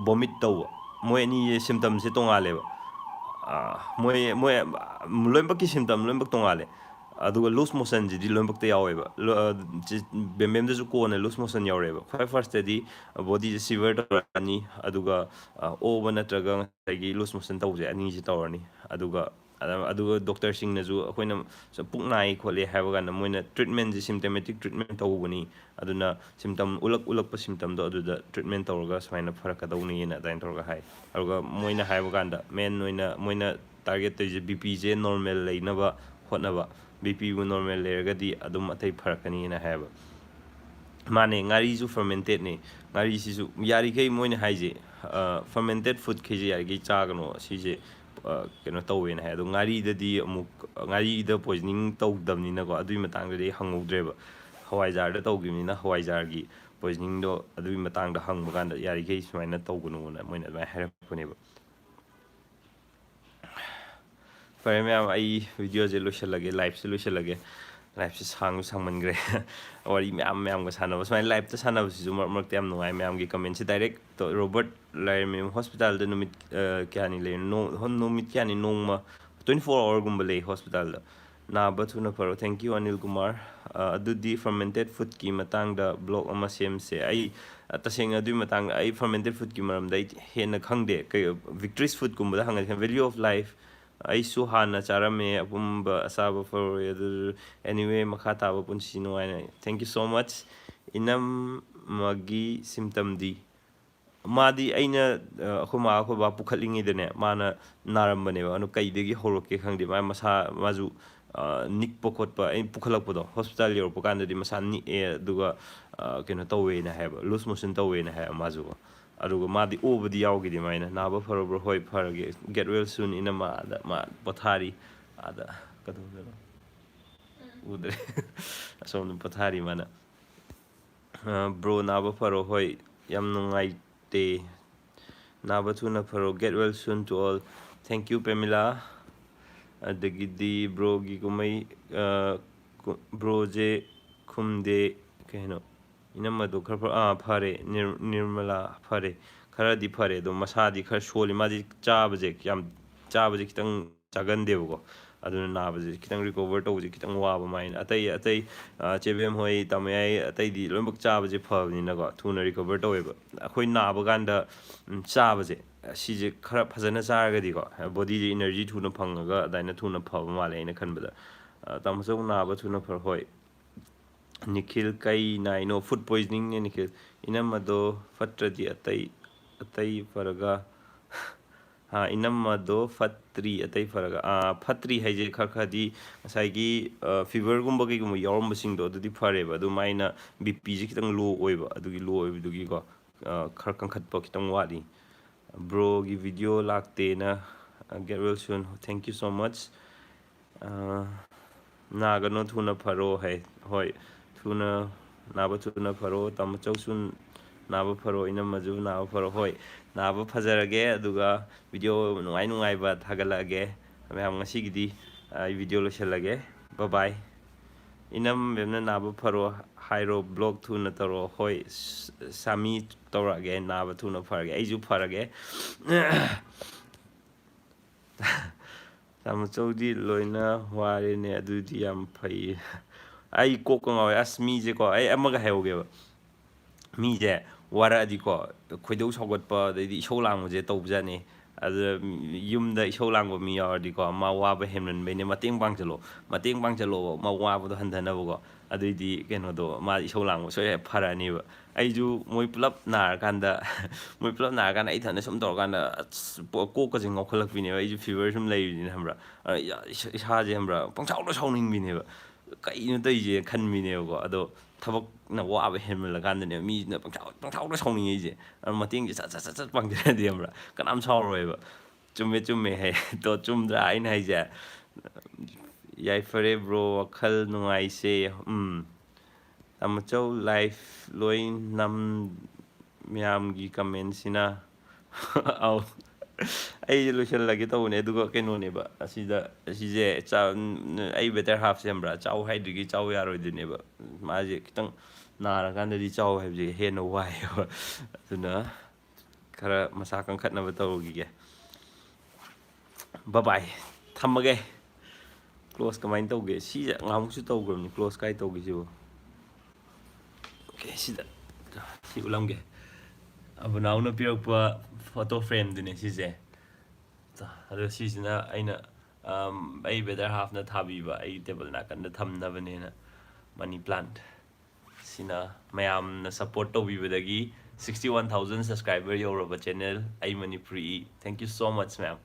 ꯕꯣꯃꯤꯠ ꯇꯧꯕ꯫ ꯃꯣꯏ ꯑꯅꯤꯁꯦ ꯁꯤꯝꯇꯝꯁꯦ ꯇꯣꯡꯉꯥꯜꯂꯦꯕ꯫ ꯃꯣꯏ ꯃꯣꯏ ꯂꯣꯏꯅꯃꯛꯀꯤ ꯁꯤꯝꯇꯝ ꯂꯣꯏꯅꯃꯛ ꯇꯣꯡꯉꯥꯜꯂꯦ꯫ ꯑꯗꯨꯒ ꯂꯨꯁ ꯃꯣꯁꯟꯁꯤꯗꯤ ꯂꯣꯏꯅꯃꯛꯇ ꯌꯥꯎꯋꯦꯕ꯫ ꯕꯦꯝꯕꯦꯝꯗꯁꯨ ꯀꯣꯟꯅ ꯂꯨꯁ ꯃꯣꯁꯟ ꯌꯥꯎꯔꯛꯑꯦꯕ꯫ ꯈ꯭ꯋꯥꯏ ꯐꯥꯔꯁꯇꯗꯤ ꯕꯣꯗꯤꯁꯦ ꯁꯤꯚꯔ ꯇꯧꯔꯛꯑꯅꯤ, ꯑꯗꯨꯒ ꯑꯣꯕ ꯅꯠꯇ꯭ꯔꯒ ꯉꯁꯥꯏꯒꯤ ꯂꯨꯁ ꯃꯣꯁꯟ ꯇꯧꯕꯁꯦ ꯑꯅꯤꯁꯦ ꯇꯧꯔꯅꯤ꯫ ꯑꯗꯨꯒ ꯑꯗꯨꯒ ꯗꯣꯛꯇꯔꯁꯤꯡꯅꯁꯨ ꯑꯩꯈꯣꯏꯅ ꯄꯨꯛ ꯅꯥꯏ ꯈꯣꯠꯂꯦ ꯍꯥꯏꯕ ꯀꯥꯟꯗ ꯃꯣꯏꯅ ꯇ꯭ꯔꯤꯠꯃꯦꯟꯁꯦ ꯁꯤꯝꯇꯃꯦꯇꯤꯛ ꯇ꯭ꯔꯤꯠꯃꯦꯟ ꯇꯧꯕꯅꯤ꯫ ꯑꯗꯨꯅ ꯁꯤꯝꯇꯝ ꯎꯠꯂꯛ ꯎꯠꯂꯛꯄ ꯁꯤꯝꯇꯝꯗꯣ ꯑꯗꯨꯗ ꯇ꯭ꯔꯤꯠꯃꯦꯟ ꯇꯧꯔꯒ ꯁꯨꯃꯥꯏꯅ ꯐꯔꯛꯀꯗꯧꯅꯤꯅ ꯑꯗꯨꯃꯥꯏꯅ ꯇꯧꯔꯒ ꯍꯥꯏ꯫ ꯑꯗꯨꯒ ꯃꯣꯏꯅ ꯍꯥꯏꯕ ꯀꯥꯟꯗ ꯃꯦꯟ ꯑꯣꯏꯅ ꯃꯣꯏꯅ ꯇꯥꯔꯒꯦꯠ ꯇꯧꯔꯤꯁꯦ ꯕꯤ ꯄꯤꯁꯦ ꯅꯣꯔꯃꯦꯜ ꯂꯩꯅꯕ ꯍꯣꯠꯅꯕ꯫ ꯕꯤ ꯄꯤꯕꯨ ꯅꯣꯔꯃꯦꯜ ꯂꯩꯔꯒꯗꯤ ꯑꯗꯨꯝ ꯑꯇꯩ ꯐꯔꯛꯀꯅꯤꯅ ꯍꯥꯏꯌꯦꯕ꯫ ꯃꯥꯅꯦ, ꯉꯥꯔꯤꯁꯨ ꯐꯔꯃꯦꯟꯇꯦꯠꯅꯦ꯫ ꯉꯥꯔꯤꯁꯤꯁꯨ ꯌꯥꯔꯤꯈꯩ ꯃꯣꯏꯅ ꯍꯥꯏꯁꯦ, ꯐꯔꯃꯦꯟꯇꯦꯠ ꯐꯨꯗꯈꯩꯁꯦ ꯌꯥꯔꯤꯈꯩ ꯆꯥꯒꯅꯣ꯫ ꯁꯤꯁꯦ ꯀꯩꯅꯣ ꯇꯧꯋꯦꯅ ꯍꯥꯏ꯫ ꯑꯗꯣ ꯉꯥꯔꯤꯗꯗꯤ ꯑꯃꯨꯛ, ꯉꯥꯔꯤꯗ ꯄꯣꯏꯖꯅꯤꯡ ꯇꯧꯗꯕꯅꯤꯅꯀꯣ, ꯑꯗꯨꯒꯤ ꯃꯇꯥꯡꯗꯗꯤ ꯑꯩ ꯍꯪꯍꯧꯗ꯭ꯔꯦꯕ꯫ ꯍꯋꯥꯏꯖꯥꯔꯗ ꯇꯧꯈꯤꯕꯅꯤꯅ ꯍꯋꯥꯏꯖꯥꯔꯒꯤ ꯄꯣꯏꯖꯅꯤꯡꯗꯣ ꯑꯗꯨꯒꯤ ꯃꯇꯥꯡꯗ ꯍꯪꯕ ꯀꯥꯟꯗ ꯌꯥꯔꯤꯈꯩ ꯁꯨꯃꯥꯏꯅ ꯇꯧꯒꯅꯣꯅ ꯃꯣꯏꯅ ꯑꯗꯨꯃꯥꯏꯅ ꯍꯥꯏꯔꯛꯄꯅꯦꯕ꯫ ꯐꯔꯦ ꯃꯌꯥꯝ, ꯑꯩ ꯚꯤꯗꯤꯑꯣꯁꯦ ꯂꯣꯏꯁꯤꯜꯂꯒꯦ, ꯂꯥꯏꯞꯁꯦ ꯂꯣꯏꯁꯤꯜꯂꯒꯦ꯫ ꯂꯥꯏꯞꯁꯦ ꯁꯥꯡꯁꯨ ꯁꯥꯡꯃꯟꯈ꯭ꯔꯦ꯫ ꯋꯥꯔꯤ ꯃꯌꯥꯝ ꯃꯌꯥꯝꯒ ꯁꯥꯟꯅꯕ, ꯁꯨꯃꯥꯏꯅ ꯂꯥꯏꯞꯇ ꯁꯥꯟꯅꯕꯁꯤꯁꯨ ꯃꯔꯛ ꯃꯔꯛꯇ ꯌꯥꯝ ꯅꯨꯡꯉꯥꯏ꯫ ꯃꯌꯥꯝꯒꯤ ꯀꯃꯦꯟꯁꯦ ꯗꯥꯏꯔꯦꯛ ꯔꯣꯕꯔꯠ ꯂꯥꯏꯔꯦꯝꯕꯤ ꯍꯣꯁꯄꯤꯇꯥꯜꯗ ꯅꯨꯃꯤꯠ, ꯑ, ꯀꯌꯥꯅꯤ ꯂꯩꯔꯤꯅꯣ? ꯅꯣ-, ꯍꯣ-, ꯅꯨꯃꯤꯠ ꯀꯌꯥꯅꯤ? ꯅꯣꯡꯃ, twenty four hourꯒꯨꯝꯕ ꯂꯩ ꯍꯣꯁꯄꯤꯇꯥꯜꯗ꯫ ꯅꯥꯕ ꯊꯨꯅ ꯐꯔꯣ꯫ Thank you, Anil Kumar. ꯑ, ꯑꯗꯨꯗꯤ fermented foodꯀꯤ ꯃꯇꯥꯡꯗ blog ꯑꯃ ꯁꯦꯝꯁꯦ꯫ ꯑꯩ, ꯑ, ꯇꯁꯦꯡꯅ ꯑꯗꯨꯒꯤ ꯃꯇꯥꯡꯗ ꯑꯩ fermented foodꯀꯤ ꯃꯔꯝꯗ ꯑꯩ ꯍꯦꯟꯅ ꯈꯪꯗꯦ꯫ ꯀꯩ, Victory's Foodꯀꯨꯝꯕꯗ ꯍꯪꯉꯗꯤ, Value of Life, ꯑꯩꯁꯨ ꯍꯥꯟꯅ ꯆꯥꯔꯝꯃꯦ, ꯑꯄꯨꯝꯕ ꯑꯆꯥꯕ ꯐꯔꯣꯏ꯫ ꯑꯗꯨ, anyway, ꯃꯈꯥ ꯇꯥꯕ ꯄꯨꯟꯁꯤ ꯅꯨꯡꯉꯥꯏꯅ꯫ Thank you so much꯫ ꯏꯅꯝꯃꯒꯤ ꯁꯤꯝꯇꯝꯗꯤ? ꯃꯥꯗꯤ ꯑꯩꯅ, ꯑ, ꯑꯩꯈꯣꯏ ꯃꯥ ꯑꯩꯈꯣꯏ ꯕꯥ ꯄꯨꯈꯠꯂꯤꯉꯩꯗꯅꯦ, ꯃꯥꯅ ꯅꯥꯔꯝꯕꯅꯦꯕ꯫ ꯑꯗꯨ ꯀꯩꯗꯒꯤ ꯍꯧꯔꯛꯀꯦ ꯈꯪꯗꯦ꯫ ꯃꯥ ꯃꯁꯥ, ꯃꯥꯁꯨ ꯑ, ꯅꯤꯛꯄ ꯈꯣꯠꯄ ꯑꯩ ꯄꯨꯈꯠꯂꯛꯄꯗꯣ, ꯍꯣꯁꯄꯤꯇꯥꯜ ꯌꯧꯔꯛꯄ ꯀꯥꯟꯗꯗꯤ ꯃꯁꯥ ꯅꯤꯛꯑꯦ, ꯑꯗꯨꯒ, ꯑ, ꯀꯩꯅꯣ ꯇꯧꯋꯦꯅ ꯍꯥꯏꯌꯦꯕ, ꯂꯨꯁ ꯃꯣꯁꯟ ꯇꯧꯋꯦꯅ ꯍꯥꯏꯌꯦꯕ ꯃꯥꯁꯨꯀꯣ꯫ ꯑꯗꯨꯒ ꯃꯥꯗꯤ ꯑꯣꯕꯗꯤ ꯌꯥꯎꯈꯤꯗꯦ, ꯃꯥꯏꯅ꯫ "ꯅꯥꯕ ꯐꯔꯕ꯭ꯔꯣ?" "ꯍꯣꯏ, ꯐꯔꯒꯦ, get well soon, ꯏꯅꯝꯃ", ꯑꯥꯗ ꯃꯥ ꯄꯣꯊꯥꯔꯤ, ꯑꯥꯗ ꯀꯩꯗꯧꯗꯣꯏꯅꯣ? ꯎꯗ꯭ꯔꯦ꯫ ꯑꯁꯣꯝꯗ ꯄꯣꯊꯥꯔꯤ ꯃꯥꯅ꯫ ꯑ, "ꯕ꯭ꯔꯣ, ꯅꯥꯕ ꯐꯔꯣ"꯫ "ꯍꯣꯏ, ꯌꯥꯝ ꯅꯨꯡꯉꯥꯏꯇꯦ"꯫ "ꯅꯥꯕ ꯊꯨꯅ ꯐꯔꯣ"꯫ "Get well soon to all". Thank you, ꯄꯦꯃꯤꯂꯥ꯫ ꯑꯗꯒꯤꯗꯤ ꯕ꯭ꯔꯣꯒꯤ ꯀꯨꯝꯍꯩ, ꯑ, ꯀꯨ-, ꯕ꯭ꯔꯣꯁꯦ ꯈꯨꯝꯗꯦ꯫ ꯀꯩꯅꯣ, ꯏꯅꯝꯃꯗꯣ ꯈꯔ ꯐ-, ꯑꯥ, ꯐꯔꯦ, ꯅꯤꯔ-, ꯅꯤꯔꯃꯂꯥ ꯐꯔꯦ, ꯈꯔꯗꯤ ꯐꯔꯦ, ꯑꯗꯣ ꯃꯁꯥꯗꯤ ꯈꯔ ꯁꯣꯜꯂꯤ꯫ ꯃꯥꯗꯤ ꯆꯥꯕꯁꯦ ꯌꯥꯝ, ꯆꯥꯕꯁꯦ ꯈꯤꯇꯪ ꯆꯥꯒꯟꯗꯦꯕꯀꯣ꯫ ꯑꯗꯨꯅ ꯅꯥꯕꯁꯦ ꯈꯤꯇꯪ ꯔꯤꯀꯣꯚꯔ ꯇꯧꯕꯁꯦ ꯈꯤꯇꯪ ꯋꯥꯕ ꯃꯥꯏꯅ꯫ ꯑꯇꯩ, ꯑꯇꯩ, ꯑ, ꯆꯦꯕꯦꯝ ꯍꯣꯏ, ꯇꯥꯃꯌꯥꯏ, ꯑꯇꯩꯗꯤ ꯂꯣꯏꯅꯃꯛ ꯆꯥꯕꯁꯦ ꯐꯕꯅꯤꯅꯀꯣ, ꯊꯨꯅ ꯔꯤꯀꯣꯚꯔ ꯇꯧꯋꯦꯕ꯫ ꯑꯩꯈꯣꯏ ꯅꯥꯕ ꯀꯥꯟꯗ, ꯎꯝ, ꯆꯥꯕꯁꯦ, ꯁꯤꯁꯦ ꯈꯔ ꯐꯖꯅ ꯆꯥꯔꯒꯗꯤꯀꯣ, ꯕꯣꯗꯤꯁꯦ ꯏꯅꯔꯖꯤ ꯊꯨꯅ ꯐꯪꯉꯒ ꯑꯗꯨꯃꯥꯏꯅ ꯊꯨꯅ ꯐꯕ ꯃꯥꯜꯂꯦ ꯑꯩꯅ ꯈꯟꯕꯗ꯫ ꯑ, ꯇꯥꯃꯣꯆꯧ, ꯅꯥꯕ ꯊꯨꯅ ꯐꯔꯣ꯫ ꯍꯣꯏ꯫ ꯅꯤꯈꯤꯜ, "ꯀꯩ ꯅꯥꯏꯅꯣ?" ꯐꯨꯗ ꯄꯣꯏꯖꯅꯤꯡꯅꯦ, ꯅꯤꯈꯤꯜ꯫ "ꯏꯅꯝꯃꯗꯣ ꯐꯠꯇ꯭ꯔꯗꯤ ꯑꯇꯩ, ꯑꯇꯩ ꯐꯔꯒ"꯫ ꯑꯥ, "ꯏꯅꯝꯃꯗꯣ ꯐꯠꯇ꯭ꯔꯤ, ꯑꯇꯩ ꯐꯔꯒ"꯫ ꯑꯥ, ꯐꯠꯇ꯭ꯔꯤ ꯍꯥꯏꯁꯦ ꯈꯔ ꯈꯔꯗꯤ ꯉꯁꯥꯏꯒꯤ, ꯑ, ꯐꯤꯚꯔꯒꯨꯝꯕ ꯀꯩꯒꯨꯝꯕ ꯌꯥꯎꯔꯝꯕꯁꯤꯡꯗꯣ ꯑꯗꯨꯗꯤ ꯐꯔꯦꯕ꯫ ꯑꯗꯨ ꯃꯥꯏꯅ ꯕꯤ ꯄꯤꯁꯦ ꯈꯤꯇꯪ ꯂꯣ ꯑꯣꯏꯕ, ꯑꯗꯨꯒꯤ ꯂꯣ ꯑꯣꯏꯕꯗꯨꯒꯤꯀꯣ, ꯑ, ꯈꯔ ꯀꯟꯈꯠꯄ ꯈꯤꯇꯪ ꯋꯥꯠꯂꯤ꯫ "ꯕ꯭ꯔꯣꯒꯤ video ꯂꯥꯛꯇꯦꯅ"꯫ "Get well soon, thank you so much". ꯑ, "ꯅꯥꯒꯅꯣ, ꯊꯨꯅ ꯐꯔꯣ" ꯍꯥꯏ꯫ ꯍꯣꯏ, ꯊꯨꯅ, ꯅꯥꯕ ꯊꯨꯅ ꯐꯔꯣ꯫ ꯇꯥꯃꯣꯆꯧꯁꯨ ꯅꯥꯕ ꯐꯔꯣ, ꯏꯅꯝꯃꯁꯨ ꯅꯥꯕ ꯐꯔꯣ꯫ ꯍꯣꯏ, ꯅꯥꯕ ꯐꯖꯔꯒꯦ, ꯑꯗꯨꯒ ꯚꯤꯗꯤꯑꯣ ꯅꯨꯡꯉꯥꯏ ꯅꯨꯡꯉꯥꯏꯕ ꯊꯥꯒꯠꯂꯛꯑꯒꯦ꯫ ꯃꯌꯥꯝ, ꯉꯁꯤꯒꯤꯗꯤ, ꯑ, ꯑꯩ ꯚꯤꯗꯤꯑꯣ ꯂꯣꯏꯁꯤꯜꯂꯒꯦ꯫ Bye bye꯫ ꯏꯅꯝ ꯃꯦꯝꯅ ꯅꯥꯕ ꯐꯔꯣ ꯍꯥꯏꯔꯣ, ꯕ꯭ꯂꯣꯛ ꯊꯨꯅ ꯇꯧꯔꯣ꯫ ꯍꯣꯏ, ꯁ-, ꯁꯥꯃꯤ ꯇꯧꯔꯛꯑꯒꯦ, ꯅꯥꯕ ꯊꯨꯅ ꯐꯔꯒꯦ, ꯑꯩꯁꯨ ꯐꯔꯒꯦ꯫ ꯇꯥꯃꯣꯆꯧꯗꯤ ꯂꯣꯏꯅ ꯋꯥꯔꯦꯅꯦ, ꯑꯗꯨꯗꯤ ꯌꯥꯝ ꯐꯩ꯫ ꯑꯩ ꯀꯣꯛꯀ ꯉꯥꯎꯋꯦ꯫ ꯑꯁ, ꯃꯤꯁꯦꯀꯣ, ꯑꯩ ꯑꯃꯒ ꯍꯥꯏꯍꯧꯒꯦꯕ꯫ ꯃꯤꯁꯦ ꯋꯥꯔꯛꯑꯗꯤꯀꯣ, ꯈꯣꯏꯗꯧ ꯁꯥꯎꯒꯠꯄ, ꯑꯗꯩꯗꯤ ꯏꯁꯧ ꯂꯥꯡꯕꯁꯦ ꯇꯧꯕꯖꯥꯠꯅꯤ꯫ ꯑꯗꯨꯗ ꯌꯨꯝꯗ ꯏꯁꯧ ꯂꯥꯡꯕ ꯃꯤ ꯌꯥꯎꯔꯗꯤꯀꯣ, ꯃꯥ ꯋꯥꯕ ꯍꯦꯟꯃꯟꯕꯩꯅꯦ, ꯃꯇꯦꯡ ꯄꯥꯡꯁꯤꯜꯂꯣ꯫ ꯃꯇꯦꯡ ꯄꯥꯡꯁꯤꯜꯂꯣꯕ, ꯃꯥ ꯋꯥꯕꯗꯣ ꯍꯟꯊꯅꯕꯀꯣ꯫ ꯑꯗꯨꯏꯗꯤ ꯀꯩꯅꯣꯗꯣ, ꯃꯥ ꯏꯁꯧ ꯂꯥꯡꯕ ꯁꯣꯏ ꯐꯔꯛꯑꯅꯦꯕ꯫ ꯑꯩꯁꯨ ꯃꯣꯏ ꯄꯨꯂꯞ ꯅꯥꯔꯀꯥꯟꯗ ꯃꯣꯏ ꯄꯨꯂꯞ ꯅꯥꯔꯀꯥꯟꯗ ꯑꯩ ꯏꯊꯟꯗ ꯁꯨꯝ ꯇꯧꯔꯀꯥꯟꯗ ꯑꯁ, ꯄꯣ- ꯀꯣꯛꯀꯁꯦ ꯉꯥꯎꯈꯠꯂꯛꯄꯤꯅꯦꯕ꯫ ꯑꯩꯁꯨ ꯐꯤꯚꯔ ꯁꯨꯝ ꯂꯩꯕꯅꯤꯅ, ꯈꯪꯕ꯭ꯔꯥ? ꯑ, ꯏꯁꯥ- ꯏꯁꯥꯁꯦ, ꯈꯪꯕ꯭ꯔꯥ, ꯄꯪꯁꯥꯎꯗ ꯁꯥꯎꯅꯤꯡꯕꯤꯅꯦꯕ꯫ ꯀꯩꯅꯣ ꯇꯧꯔꯤꯁꯦ ꯈꯟꯕꯤꯅꯦꯕꯀꯣ꯫ ꯑꯗꯣ ꯊꯕꯛꯅ ꯋꯥꯕ ꯍꯦꯟꯃꯜꯂꯀꯥꯟꯗꯅꯦꯕ ꯃꯤꯁꯤꯅ ꯄꯪꯁꯥꯎ- ꯄꯪꯁꯥꯎꯗ ꯁꯥꯎꯅꯤꯡꯉꯛꯏꯁꯦ꯫ ꯑꯗꯣ ꯃꯇꯦꯡꯁꯦ ꯁꯠ ꯁꯠ ꯁꯠ ꯁꯠ ꯄꯥꯡꯖꯔꯗꯤ, ꯈꯪꯕ꯭ꯔꯥ, ꯀꯅꯥꯝ ꯁꯥꯎꯔꯣꯏꯕ꯫ ꯆꯨꯝꯃꯦ, ꯆꯨꯝꯃꯦ ꯍꯥꯏ꯫ ꯇꯣ, ꯆꯨꯝꯗ꯭ꯔꯥ ꯑꯩꯅ ꯍꯥꯏꯁꯦ? ꯌꯥꯏꯐꯔꯦ bro, ꯋꯥꯈꯜ ꯅꯨꯡꯉꯥꯏꯁꯦ꯫ ꯎꯝ꯫ ꯇꯥꯃꯣꯆꯧ live ꯂꯣꯏ ꯅꯝ ꯃꯌꯥꯝꯒꯤ commentꯁꯤꯅ꯫ ꯑꯧ꯫ ꯑꯩꯁꯦ ꯂꯣꯏꯁꯤꯜꯂꯒꯦ ꯇꯧꯕꯅꯦ, ꯑꯗꯨꯒ ꯀꯩꯅꯣꯅꯦꯕ, ꯑꯁꯤꯗ, ꯑꯁꯤꯁꯦ ꯆꯥ-, ꯑꯩ better halfꯁꯦ, ꯈꯪꯕ꯭ꯔꯥ, ꯆꯥꯎ ꯍꯥꯏꯗ꯭ꯔꯤꯒꯩ ꯆꯥꯎ ꯌꯥꯔꯣꯏꯗꯣꯏꯅꯦꯕ꯫ ꯃꯥꯁꯦ ꯈꯤꯇꯪ ꯅꯥꯔꯀꯥꯟꯗꯗꯤ ꯆꯥꯎ ꯍꯥꯏꯕꯁꯦ ꯍꯦꯟꯅ ꯋꯥꯏꯌꯦꯕ꯫ ꯑꯗꯨꯅ ꯈꯔ ꯃꯁꯥ ꯀꯟꯈꯠꯅꯕ ꯇꯧꯔꯨꯈꯤꯒꯦ꯫ Bye bye꯫ ꯊꯝꯃꯒꯦ꯫ Close ꯀꯃꯥꯏꯅ ꯇꯧꯒꯦ? ꯁꯤꯁꯦ ꯉꯍꯥꯟꯃꯨꯛꯁꯨ ꯇꯧꯈ꯭ꯔꯕꯅꯤ, close ꯀꯥꯏ ꯇꯧꯒꯦ ꯁꯤꯕꯨ? Okay, ꯁꯤꯗ ꯁꯤ ꯎꯠꯂꯝꯒꯦ꯫ ꯑꯕꯨꯅꯥꯎꯅ ꯄꯤꯔꯛꯄ photo frameꯗꯨꯅꯦ ꯁꯤꯁꯦ꯫ ꯑꯗꯣ ꯁꯤꯁꯤꯅ ꯑꯩꯅ, ꯑꯝ, ꯑꯩ better halfꯅ ꯊꯥꯕꯤꯕ, ꯑꯩ table ꯅꯥꯀꯟꯗ ꯊꯝꯅꯕꯅꯦꯅ, money plant꯫ ꯁꯤꯅ ꯃꯌꯥꯝꯅ support ꯇꯧꯕꯤꯕꯗꯒꯤ sixty one thousand subscriber ꯌꯧꯔꯕ channel ꯑꯩ Manipuri. Thank you so much, ꯃꯌꯥꯝ꯫